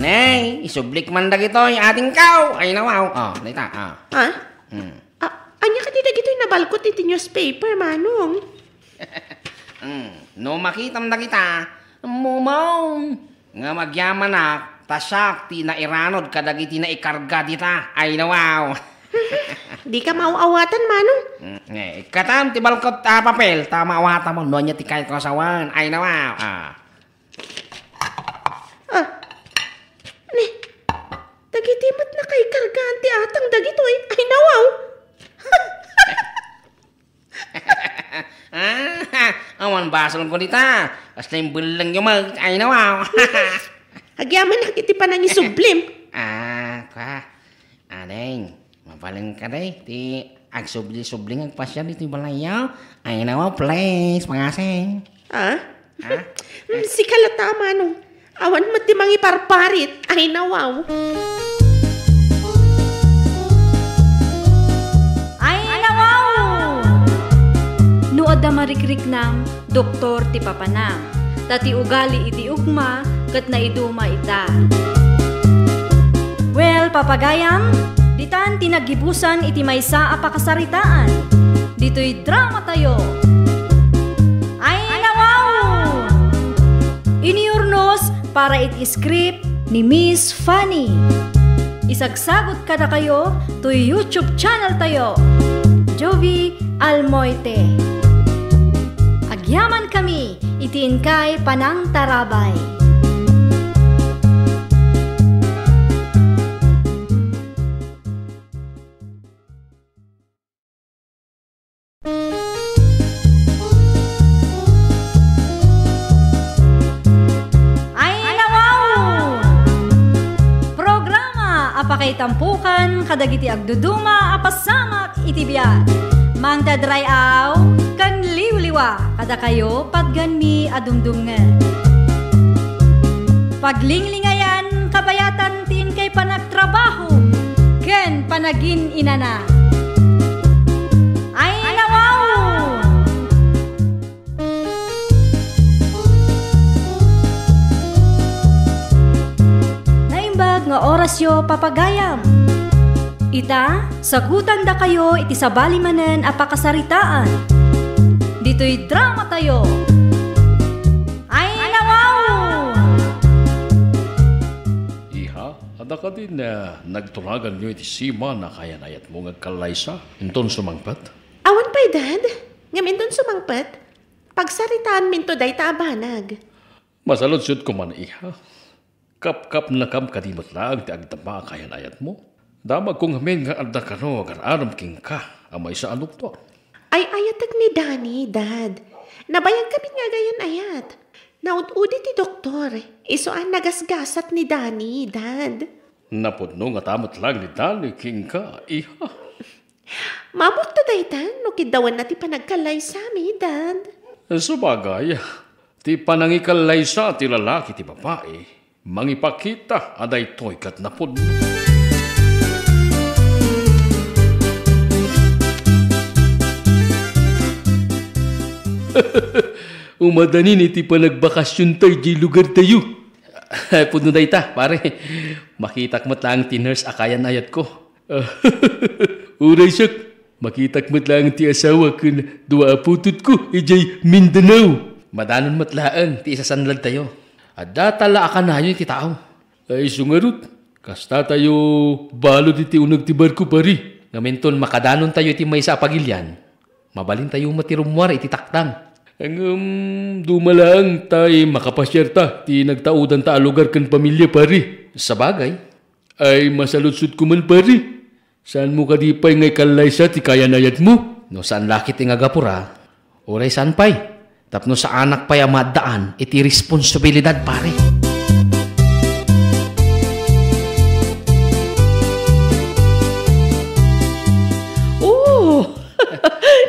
Nay, isublik man dagitoy, atingkaw. Ay, nawaw. Oh, dayta, ah. Ha? Hmm. Ah, ania kadi dagitoy nabalkot iti newspaper, Manong? Hmm, no makitam dagita, mumong nga magyamanak, ta siak ti nairanud kadagiti naikarga dita. Ay, nawaw. Dika maaw-awatan, Manong. Hmm, eh, ikkatam ti balkot a papel, ta maawatam no ania ti kayatko a sawen. Ay, nawaw. Ah. Ah. Ni, dagiti met nakaikargaan ti atang dagitoy. Ay, nawaw. Ah, awan basolko dita. Kasla imbellengyo met. Ay, nawaw. Agyamanak iti panangisublim. Ah, kwa. Ading, mabalin ka, day. Ti agsubli-subli nga agpasiar ditoy balayyo. Ay, nawaw, please. Pangasing. Ah? Ha? Mm, sika latta, Manong. Awan met ti mangiparparit. Ay, nawaw. Ay, nawaw! No adda marikriknam, doktor ti papanam. Ta ti ugali iti ugma ket naiduma ita. Well, papagayam, ditan ti naggibusan iti maysa a pakasaritaan. Ditoy dramatayo. Ay, nawaw! Iniurnos para iti script ni Miss Fanny. Isagsagot kadakayo toy YouTube channel tayo, Jovie Almoite. Agyaman kami iti inkay panangtarabay. Ay, nawaw! Programa a pakaitampukan kadagiti agduduma a pasamak iti biag. Mangted ray-aw ken liwliwa kadakayo patgenmi a dumdumngeg. Paglinglingayan kabayatan ti inkay panagtrabaho ken panagin-inana. Ay, nawaw! Naimbag nga orasyo, papagayam. Ita, sagutandakayo iti sabali manen a pakasaritaan. Ditoy dramatayo. Ay, nawaw! Iha, adda kadin, eh, nagturaganyo iti siman a kayan-ayatmo nga agkallaysa? Inton sumangpet? Awan pay, Dad. Ngem inton sumangpet, pagsaritaanminto dayta a banag. Masaludsodko man, iha. Kapkapnekam kadi met laeng ti agdama a kayan-ayatmo? Damagko ngamin nga adda kano agar-aram kenka a maysa a doktor. Ay-ayatek ni Danny, Dad. Nabayag kami nga agayan-ayat. Naud-udi ti doktor. Isu a nagasgasat ni Danny, Dad. Napudno ngata met laeng ni Danny kenka, iha. Maammoak ta dayta no kiddawanna ti panagkallaysami, Dad. Sabagay, Ti panangikallaysa ti lalaki ti babai, mangipakita a daytoy ket napudno. Umadanini ti panagbakasionta idiay lugartayo. Pudno dayta, pare. Makitak met laeng ti nurse a kayan-ayatko. Uray siak, makitak met laeng ti asawa ken dua a putotko idiay Mindanao. Madanon met laeng ti isasanladtayo. Adda tala a kanayon iti tao. Ay, isu ngarud, kastatayo balud iti uneg ti barko, pare. Ngaminton, makadanontayo iti maysa a pagilian. Mabalintayo met ti rummuar iti taknang. Ngem, duma laeng tay makapasiarta ti nagtaudanta a lugar ken pamilia, pare. Sabagay. Ay, masaludsodko man, pare. Saanmo kadi pay nga ikallaysa ti kayan-ayatmo? No saan la ketdi nga gapura, uray saan pay, tapno saanak pay a maaddaan iti responsibilidad, pare. Oh!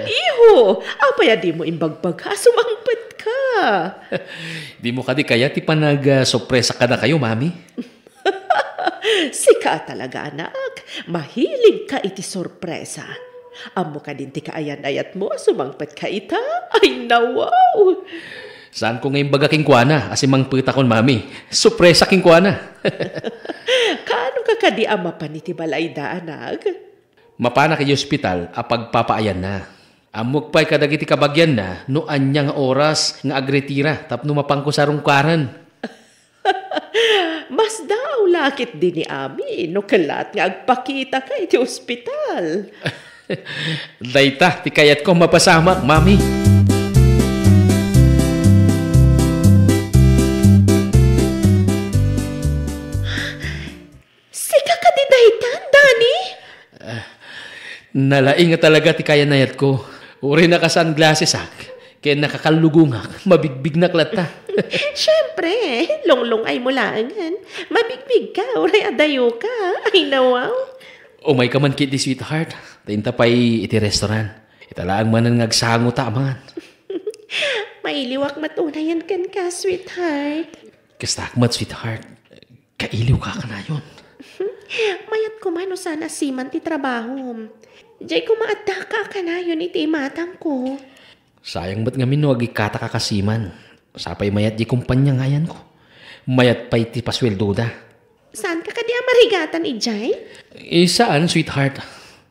Iho! Apay a dimo imbagbaga a sumangpetka? Dimo kadi kayat ti panag, ah, sorpresa kadakayo, Mami? Sika talaga, anak. Mahiligka iti sorpresa. Ammo kadin ti kaayan-ayatmo a sumangpetka ita? Ay, nawaw! Saanko nga imbaga kenkuana a simangpetakon, Mami. Sorpresa kenkuana. Kaano ka kadi a mapan iti balayda, anak? Mapanak iti ospital a pagpapaayanna. Ammok pay kadagiti kabagianna no ania nga oras nga agretira tapno mapanko sa rungkaran. Masdaaw la ketdi ni Ami no kellat nga agpakitaka iti ospital. Dayta ti kayatko a mapasamak, Mami. Sika kadi daytan, Danny? Ah, nalaing nga talaga ti kayan-ayatko. Uray naka-sunglassesak, ken nakakallugongak, mabigbignak latta. Siempre, lunglungaymo laengen. Mabigbigka, uray adayoka. Ay, nawaw. Umayka man ketdi, sweetheart. Ta inta pay iti restaurant. Ita laeng manen nga agsangota a mangan. Mailiwak met unayen kenka, sweetheart. Kastaak met, sweetheart. Kailiwka a kanayon. Mayat koma no saan a seaman ti trabahom. Diay koma addaka a kanayon iti imatangko. Sayang met ngamin no agikkatak a ka-seaman. Sa pay mayat diay kompania nga ayanko. Mayat pay ti pasueldoda. Saanka kadi a marigatan idiay? Eh, saan, sweetheart.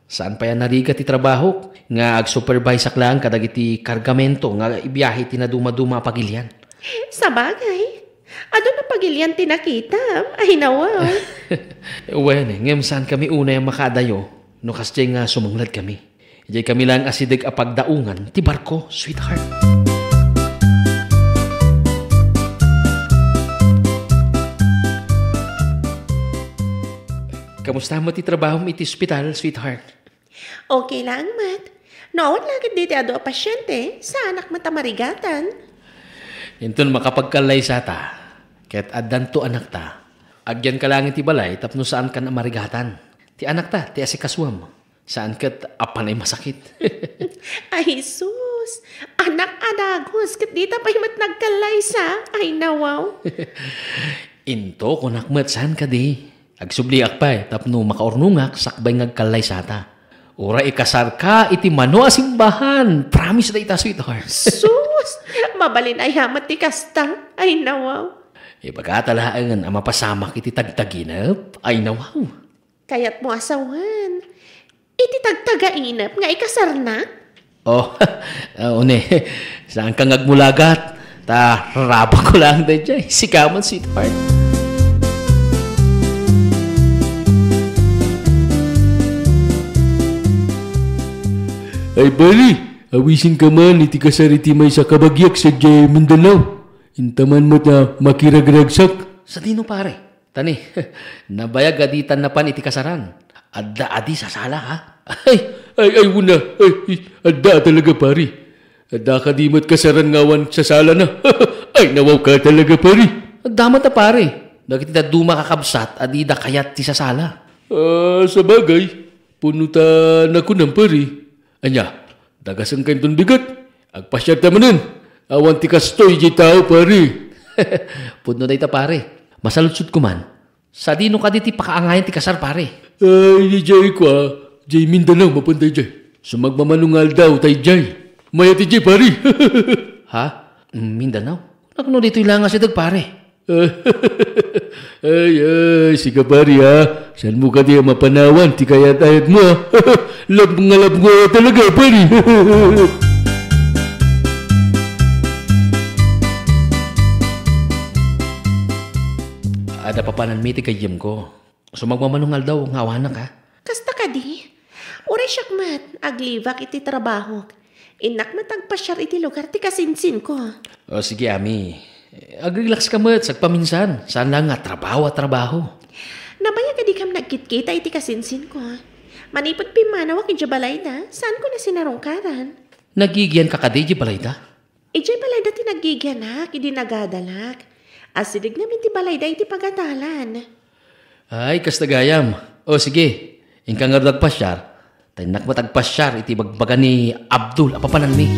Saan pay a narigat ti trabahok nga agsuperviseak laeng kadagiti kargamento nga ibiahe iti nadumaduma a pagilian. Sabagay, adun a pagilian ti nakitam. Ay, nawaw. Wen, ngem saankami unay a makaadayo no kasdiay nga sumangladkami. Idiay kami laeng asideg a pagdaungan ti barko, sweetheart. Kamusta met ti trabahom iti ospital, sweetheart? Okay laeng met. No awan la ketdi ti adu a pasiente, saanak met a marigatan. Inton makapagkallaysata, ket addanto anakta, agyanka laeng iti balay tapno saankan a marigatan. Ti anakta ti asikasuam. Saan ket a panay masakit. Ay, sus! Anak a dagus, ket dita pay met nagkallaysa. Ay, nawaw. Into, kunak met, saan kadi? Agsubliak pay tapno makaurnongak sakbay nga agkallaysata. Uray ikasarka iti mano a simbahan. Promise dayta, sweetheart. Sus! Mabalin aya met ti kasta. Ay, nawaw. Ibagata laengen a mapasamak iti tagtaginep. Ay, nawaw. Kayatmo a sawen, iti tagtagainep nga ikasarnak? Oh, ah, une, saanka nga agmulagat. Ta, rarabakko laeng daydiay. Sika man, sweetheart. Ay, pare, awisenka man iti kasar iti maysa a kabagiak sadiay Mindanao. Inta man met a makiragragsak. Sadino, pare? Tani, nabayag a ditan napan iti kasaran. Adda a di sasala, ha? Ay, ay, ay, una. Ay, ay, adda talaga, pare. Adda kadi met kasaran nga awan sasalana. Ay, nawawka talaga, pare. Adda met a, pare. Dagiti dadduma a kakabsat a dida kayat ti sasala. Ah, sabagay. Puno ta nakunam, pare. Ania, dagasenka inton bigat? Agpasiarta manen. Awan ti kastoy diay tao, pare. Pudno dayta, pare. Masaludsodko man. Sadino kadi ti pakaangayan ti kasar, pare? Ay, diay kua, diay Mindanao, mapan daydiay. Sumagmamano nga aldaw, tay diay. Mayat idiay, pare. Ha? Mindanao? Nakano ditoy langas idag, pare? Ay, ay, sika, pare, ha? Saanmo kadi a mapanawan ti kayat-ayatmo, ha? Lab nga lab nga talaga, pare. Adda papananmi ti gayyemko. Sumagmamano nga aldaw nga awanak, ha? Kasta kadi? Uray siak met, aglibak iti trabahok. Innak met agpasiar iti lugar ti kasinsinko. O, sige, Ami. Agrelax ka met, sagpaminsan. Saan lang nga trabaho a trabaho. Nabayag a dikam nagkitkita iti kasinsinko. Manipud pimmanawak idiay balayda, saanko a sinarungkaran. Nagigian ka kadi idiay balayda? Idiay balayda ti naggigianak idi nagadalak. Asideg ngamin ti balayda iti pagadalan. Ay, kasta gayam. O, sige. Inka ngarud agpasiar. Ta innak met agpasiar iti bagbaga ni Abdul a papananmi.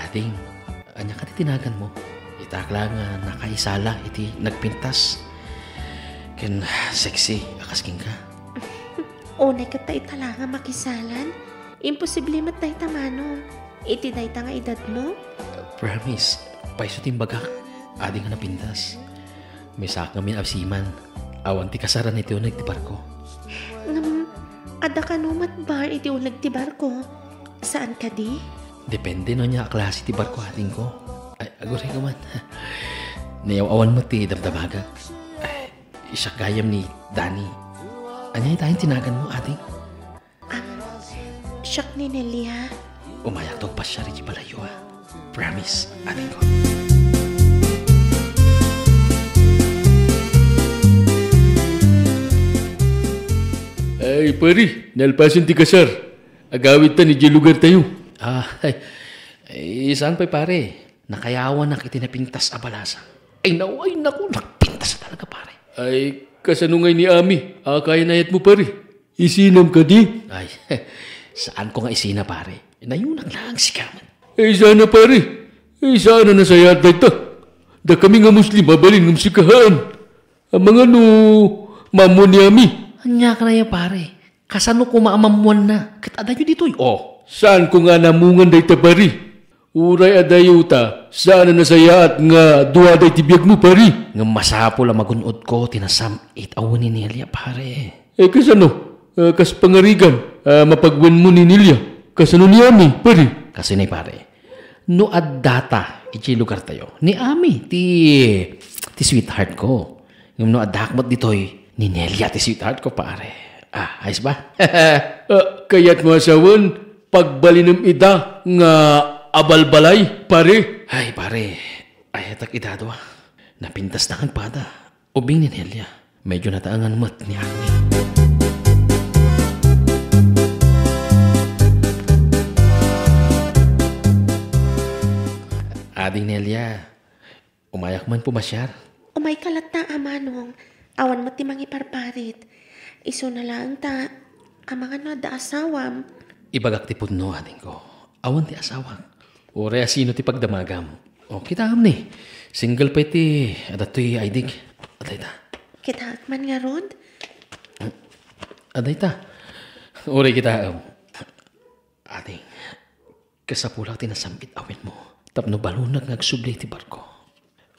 Ading, ania kadi ti naganmo? Itaak la nga nakaisala iti nagpintas ken sexy a kas kenka. Unay ket ta ita la nga makisalan. Imposible met dayta, Manong. Iti dayta nga edadmo? Promise, payso ti imbagak, adi nga napintas. Misaak ngamin a seaman. Awan ti kasaran iti uneg ti barko. Ngem, adda kano met bar iti uneg ti barko? Saan kadi? Depende no ania a klase ti barko, adingko. Ay, aguray ka man. Nayaw-awan met ti damdamagak. Ay, siak gayam ni Danny. Ania itayen ti naganmo, ading? Am, siak ni Nelia. Umayakto agpasiar iti balayyo, a. Promise, adingko. Ay, pare, nalpasen ti kasar. Agawidtan idiay lugartayo. Ah, ay, ay, saan pay, pare? Nakayawanak iti napintas a balasang. Ay, naw-, ay, naku, napintas talaga, pare. Ay, kasano ngay ni Ami a kayat-ayatmo, pare? Isinam kadi? Ay, saanko nga isina, pare. Nayunak laeng sika met. Ay, saan a, pare. Ay, saan a nasayaat dayta. Dakami nga Muslim, mabalin ngem sika haan. Amangan no maammuan ni Ami. Ania kadi, pare? Kasano koma a maammuanna? Ket adayo ditoy, o. Saanko nga naammuan dayta, pare. Uray adayo ta, saan a nasayaat nga duada iti biagmo, pare. Ngem masapul a magun-odko ti nasam-it a wen ni Nelia, pare. Eh, kasano? Eh, kas pangarigan, ah, mapagwenmo ni Nelia. Kasano ni Ami, pare? Kasinay, pare. No addata iti lugartayo, ni Ami ti, ti sweetheart ko. Ngem no addak met ditoy, ni Nelia ti sweetheart ko, pare. Ah, ayos ba? Ah, kayatmo a sawen, pagbalinem ida nga abalbalay, pare? Ay, pare, ayatek ida dua. Napintas ta ken pada. Ubing ni Nelia, medyo nataengan met ni Ami. Ading Nelia, umayak man pumasiar. Umayka latta, a manong. Awan met ti mangiparparit. Isuna laeng ta, amangan no adda asawam. Ibagak ti pudno, adingko. Awan ti asawak. Uray a sino ti pagdamagam. O, kitaem ni. Single pay ti adda toy I D. Adayta. Kitaek man ngarud? Adayta. Uray kitaem. Ading, kasapulak ti nasam-it a wenmo tapno balonak nga agsubli iti barko.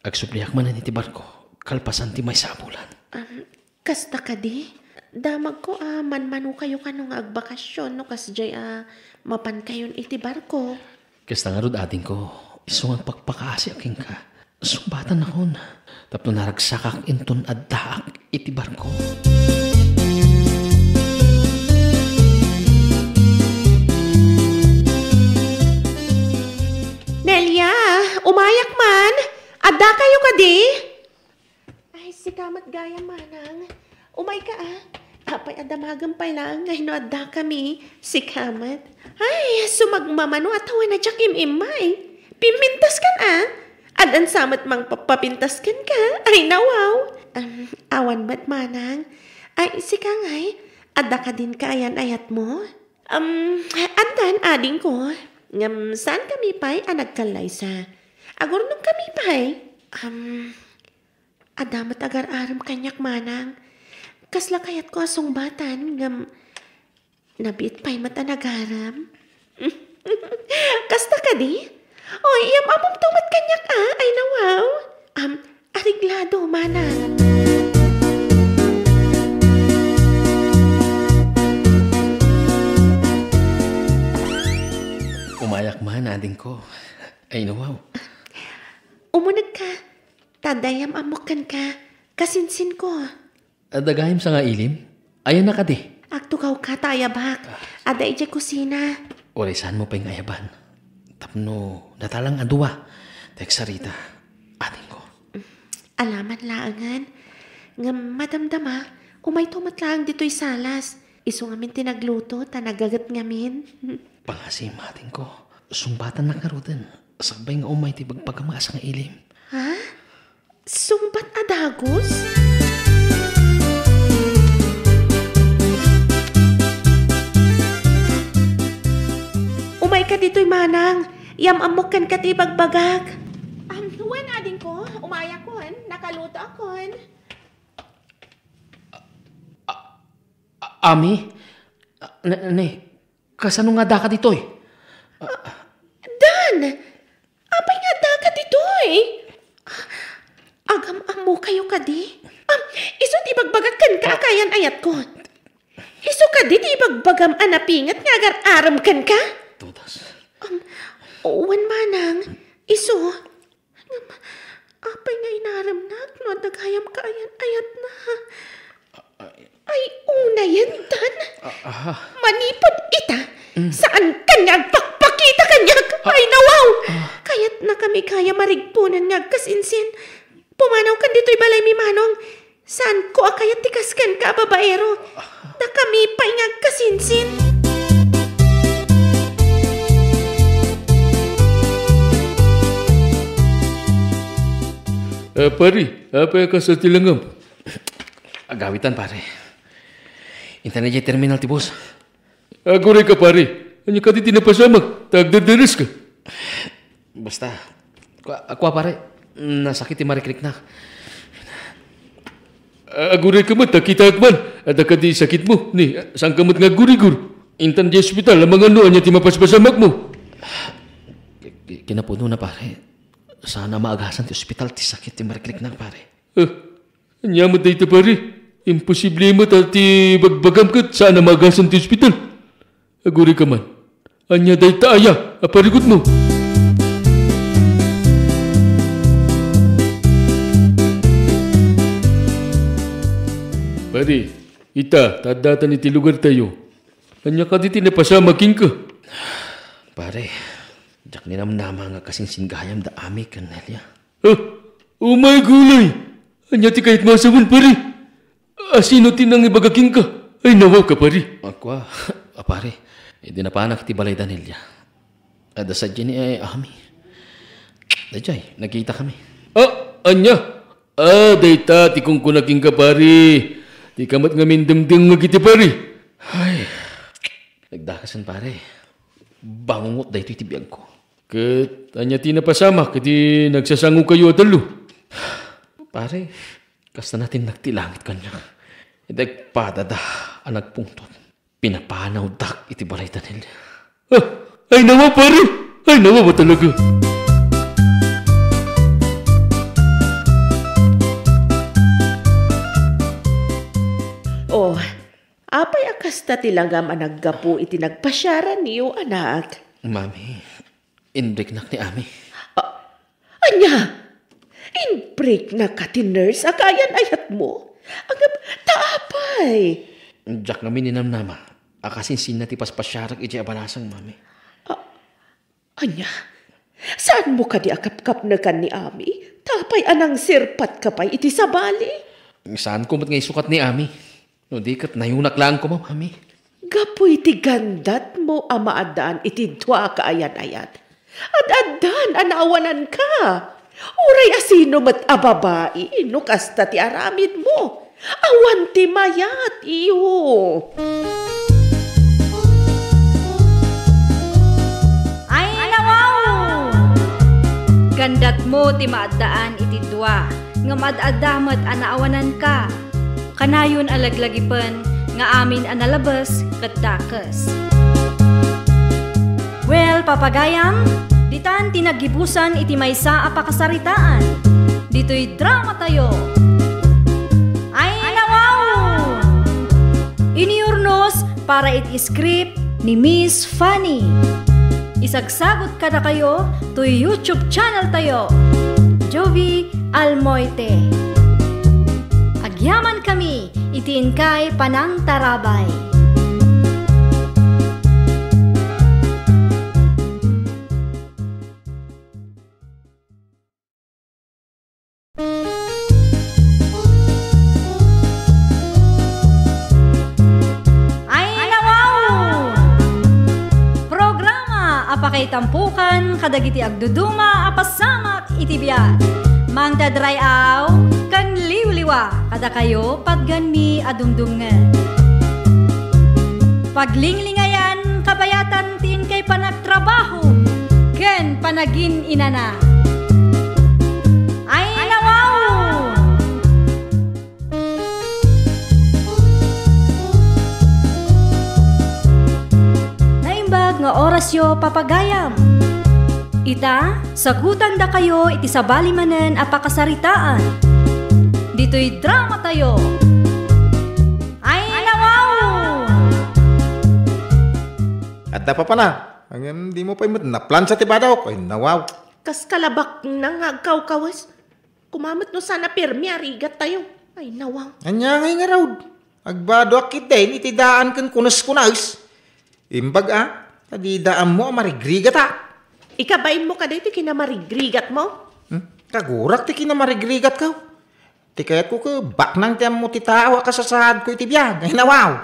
Agsubliak manen iti barko kalpasan ti maysa a bulan. Am, kasta kadi? Damagko a manmanokayo kano nga agbakasyon no kasdiay a mapankayon iti barko. Kasta ngarud, adingko, isu nga agpakpakaasiak kenka. Sungbatan nakon, tapno naragsakak inton addaak iti barko. Nelia, umayak man. Addakayo kadi? Ay, sika met gayam, manang. Umayka, a. Apay a damagem pay laeng nga no addakami, sika met. Ay, sumagmamano a tawen a diak im-immay. Pimpintaskan, a. Addan sa met mangpapapintas kenka. Ay, nawaw. Am, awan met, manang. Ay, sika ngay, Adda kadin kaayan-ayatmo? Um, addan, adingko. Ngem saankami pay a nagkallaysa. Agurnongkami pay. Um, adda met agar-arem kaniak, manang. Kasla kayatko a sungbatan, ngem nabiit pay met a nagaram. Kasta kadi? Oy, iyam-ammomto met kaniak a, ay nawaw. Am, areglado, manang. Umayak man, adingko. Ay nawaw. Umunegka. Ta adda iyam-ammok kenka. Kasinsinko. Adda gayam sa nga ilim? Ayanna kadi? Agtugawka ta ayabak. Adda idiay kusina. Uray saanmo pay nga ayaban. Tapno data lang a dua ti agsarita, adingko. Alaman laengen. Ngem madamdama, umayto met laeng ditoy salas. Isu ngamin ti nagluto ta nagaget ngamin. Pangaasim, adingko. Sungbatannak ngaruden. Sakbay nga umay ti bagbagam nga asa nga ilim. Ha? Sungbat a dagus? Umayka ditoy, manang. Iyam-ammok kenka ti ibagbagak. Am, wen, adingko. Umayakon. Nakalutoakon. A-, Ami? A, ne, ne, kasano nga addaka ditoy? Dan! Apay nga addaka ditoy? Agam-ammokayo kadi? Am, isu ti ibagbagak kenka a kaayan-ayatko. Isu kadi ti ibagbagam a napinget nga agar-arem kenka? Todas. Am, wen manang, isu. Ngem, apay nga inaremnak no adda gayam kaayan-ayatna? Ay, unayen, Dan. Ah, ah. Manipud ita, Mm. saankan nga agpakpakita kaniak. Ah. Ay, nawaw! Ah. Kayatnakami gayam a rigpunan nga agkasinsin. Pumanawkan ditoy balaymi, manong. Saanko a kayat ti kas kenka a babaero. Dakami pay nga agkasinsin. Ah, pare, apay a kasta ti langam? Agawitan, pare. Intan idiay terminal ti bus. Agurayka, pare. Ania kadi ti napasamak? Ta agderdereska. Basta. Kua, kua, pare. Nasakit ti marikriknak. Agurayka met, ta kitaek man. Adda kadi sakitmo. Ni, saanka met nga aggurigur. Intan idiay ospital, amangan no ania ti mapaspasamakmo. Ki-, ki-, kinapudnona, pare. Saan a maagasan ti ospital ti sakit ti marikriknak, pare. Ah, ania met dayta, pare? Imposible met a ti bagbagam ket saan a maagasan ti ospital. Agurayka man. Ania dayta aya a parikutmo? Pare, ita, ta addatan iti lugartayo. Ania kadi ti napasamak kenka? Pare, diak ninamnama nga kasinsin gayam da Ami ken Nelia. Ah, umay gulay! Ania ti kayatmo a sawen, pare? Asino ti nangibaga kenka? Ay, nawaw ka, pare. Akua, a pare, idi napanak ti balay da Nelia, adda sadiay ni Ami. Daydiay, nagkitakami. Ah, ania? Ah, dayta ti kunkuna kenka, pare. Dika met ngamin dumdumngeg iti, pare. Ay, nagdakasen, pare. Bangungot daytoy ti biagko. Ket ania ti napasamak iti nagsasangokayo a tallo? Pare, kasta natinnak ti langit kaniak. Iti agpadada a nagpungtot, pinapanawdak iti balay da Nelia. Ah, ay nawa, pare! Ay nawa, talaga! Oh, apay a kasta ti langam a naggapu iti nagpasiaranyo, anak? Mami, inbreaknak ni Ami. Ah, ania? Inbreaknaka ti nurse a kaayan-ayatmo? Ngem ta apay? Diak ngamin ninamnama a kasinsinna ti paspasiarak idiay a banasang, Mami. Ah, ania? Saanmo kadi a kapkapnekan ni Ami? Ta apay a nangsirpatka pay iti sabali? Saanko met nga isukat ni Ami. No di ket nayunak laeng koma, Mami. Gapu iti gandatmo a maaddaan iti dua a kaayan-ayat, ad-addan a naawananka. Uray asino met a babai no kasta ti aramidmo? Awan ti mayat, iyo. Ay, nawaw! Gandatmo ti maaddaan iti dua, ngem ad-adda met a naawananka. Kanayon a laglagipen nga amin a nalabes ket dakes. Well, papagayam, ditan ti naggibusan iti maysa a pakasaritaan. Ditoy drama tayo. Ay, nawaw! Iniurnos para iti script ni Miss Fanny. Isagsagot kadakayo toy YouTube channel tayo, Jovie Almoite. Agyaman kami iti inkay panangtarabay. Ay, nawaw! Programa a pakaitampukan kadagiti agduduma a pasamak iti biag. Mangted ray-aw ken liwliwa kadakayo patgenmi a dumdumngeg. Paglinglingayan kabayatan ti inkay panagtrabaho ken panagin-inana. Ay, nawaw! Naimbag nga orasyo, papagayam. Ita, sagutandakayo iti sabali manen a pakasaritaan. Ditoy drama tayo. Ay, nawaw! Adda, papana. Ngem dimo pay met naplansa ti badok. Ay, nawaw. Kas kalabakna nga agkawkawes. Kumamet no sana pirmi a rigat tayo. Ay, nawaw. Ania ngay ngarud? Agbadoak ketdin iti daan ken kuneskunes. Imbag a, ta dida ammo a marigrigatak. Ikabainmo kadi ti kinamarigrigatmo? Hmm? Kagurak ti kinamarigrigatko. Ti kayatko ket baknang ti ammo ti tao a kasasaadko iti biag. Ay, nawaw.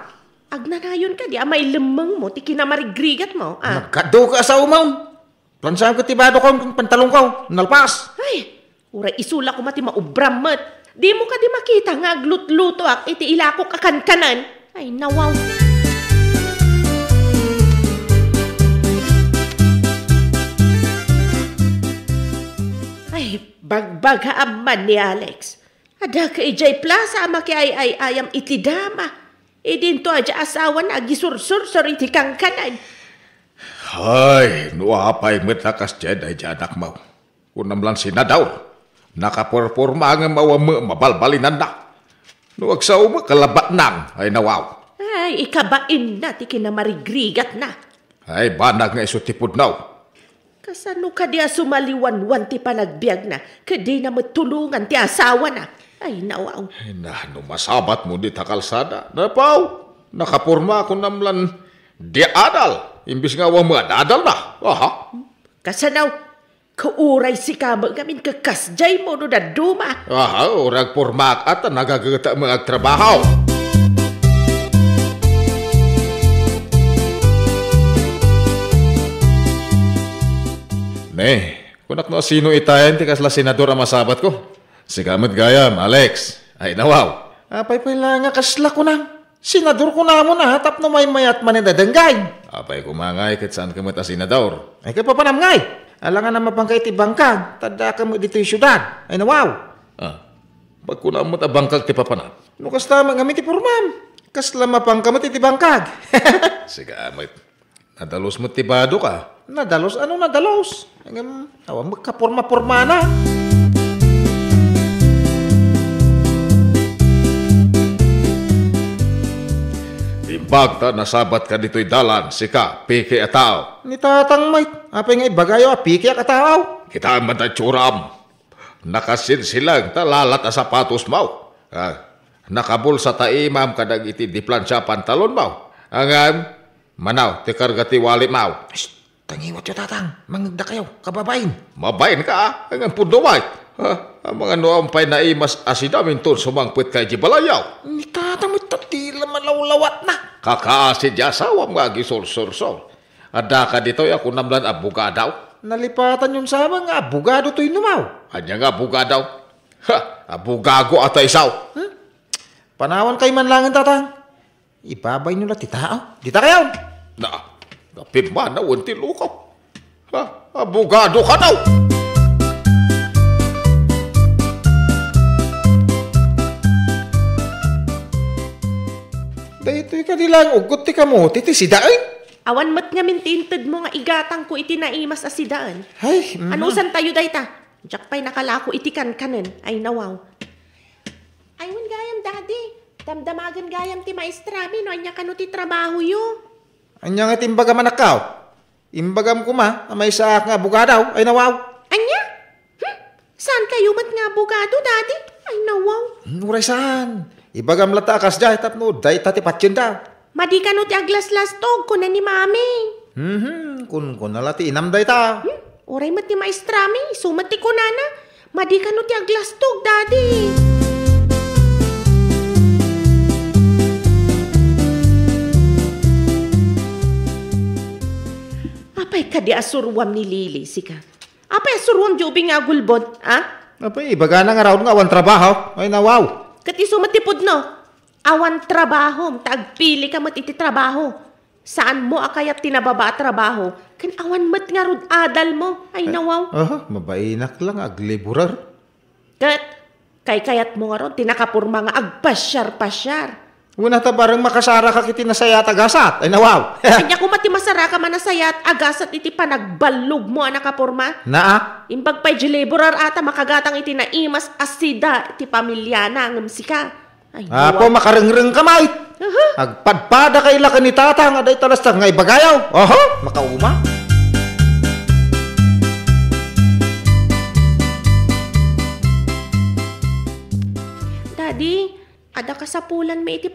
Agnanayon kadi a mailemmengmo ti kinamarigrigatmo, a? Nagkaddo ka a saomon. Plansaam ket ti badokon ken pantalongko. Nalpas. Ay, uray isu la koma ti maubram met. Dimo kadi makita nga aglutlutoak iti ilakok a kankanen? Ay, nawaw. Ay, bagbagaam man ni Alex. Adda ka idiay plasa a makiay-ay-ayam iti dama. Idinto a di asawana agisursursor iti kankanen. Ay, no apay met a kasdiay daydi anakmo. Kunam lan senador. Nakaporporma ngem awan met mabalbalinanna. No agsao met, kalabatnang, ay nawaw. Ay, ikabainna ti kinamarigrigatna. Ay, banag nga isu ti pudno. Kasano kadi a sumaliwanwan ti panagbiagna, ket dina met tulongan ti asawana? Ay, nawaw. Ay, na, no masabatmo dita kalsada, napaw, nakaporma kunam lan di adal, imbis nga awan met adalna. Aha. Kasano? Kauray sika met ngamin ket kasdiaymo no dadduma. Aha, uray agpormaak a ta nagagetak met nga agtrabaho. Ne, kunak no asino itayen ti kasla senador a masabatko. Sika met gayam, Alex. Ay, nawaw. Apay pay la nga kasla kunam? Senador kunamon a tapno maymayat manen a denggay. Apay koma ngay ket saanka met a senador? Ay, ket papanam ngay? Alangan a mabangka iti bangkag, ta addaka met ditoy siudad. Ay, nawaw. Ah, pagkunam met a bangkag ti papanam. No kasta met ngamin ti pormam, kasla mabangka met iti bangkag. Sika met. Nadalus met ti badok, a. Nadalus? Ano nadalus? Ngem, awan met kaporma-pormana. Imbag ta nasabatka ditoy dalan, sika, peke a tao. Ni tatang met, apay nga ibagayo a pekeak a tao? Kitaem met ti itsuram. Nakasilsilang ta lalat a sapatosmo. Ah, nakabulsa ta imam kadagiti di plansa a pantalonmo. Ngem, manaw ti karga ti walletmo. Shh! Tangiwatyo, tatang. Mangngegdakayo, kababain. Mabainka, a? Ngem pudno met. Ha? Amangan no awan pay naimas a sidam inton sumangpetka idiay balayyo. Ni tatang met ta ti la malawlawatna. Kakaasi di asawam nga agisursursor. Addaka ditoy a kunam lan abogado? Nalipatanyon sa nga abogado toy inumaw. Ania nga abogado? Ha, abogago a taysaw. Hmm? Panawankayo man laeng, Tatang. Ibabayno la ti tao. Dita kayo! Na, napimmanawen ti lukaw. Ha? Abogado ka daw! Daytoy kadi laeng uggot ti kamote ti sidaen? Awan met ngamin ti intedmo nga igatangko iti naimas a sidaen. Ay, mm. Anusantayo dayta? Diak pay nakalako iti kankanen. Ay, nawaw. Ay, wen gayam, Daddy. Damdamagen gayam ti maestrami no ania kano ti trabahoyo. Ania nga ti imbagam, anakko? Imbagam koma a maysaak nga abogado. Ay, nawaw. Ania? Hmm? Saankayo met nga abogado, Daddy? Ay, nawaw. Hmm, uray saan. Ibagam latta a kasdiay tapno dayta ti patienda. Madi kano ti aglaslastog, kuna ni Mami. Mhm, kunkuna la ti inam dayta. Hmm? Uray met ti maestrami, isu met ti kunana. Madi kano ti aglastog, Daddy. Apay kadi a suruam ni Lily, sika? Apay a suruam ti ubing nga agulbod, a? Apay, ibagana ngarud nga awan trabaho. Ay, nawaw. Ket isu met ti pudno. Awan trabahom, ta agpili ka met iti trabaho. Saanmo a kayat ti nababa a trabaho, ken awan met ngarud adalmo. Ay, nawaw. Aha, mabainak la nga agliburar. Ket, kaykayatmo ngarud ti nakaporma nga agpasiar-pasiar. Wen, ta bareng makasaraka iti nasayaat a gasat. Ay, nawaw. Ania koma ti masarakam a nasayaat a gasat iti panagballogmo a nakaporma? Naa. Imbag pay di liburar a ta makagatang iti naimas a sida ti pamiliana ngem sika. Ay, Apo, nawaw. Makarengreng ka, May. Aha. Agpadpada kay la ken ni Tata nga dayta lastan nga ibagayo. Oho, makauma. Daddy, adda kasapulanmi iti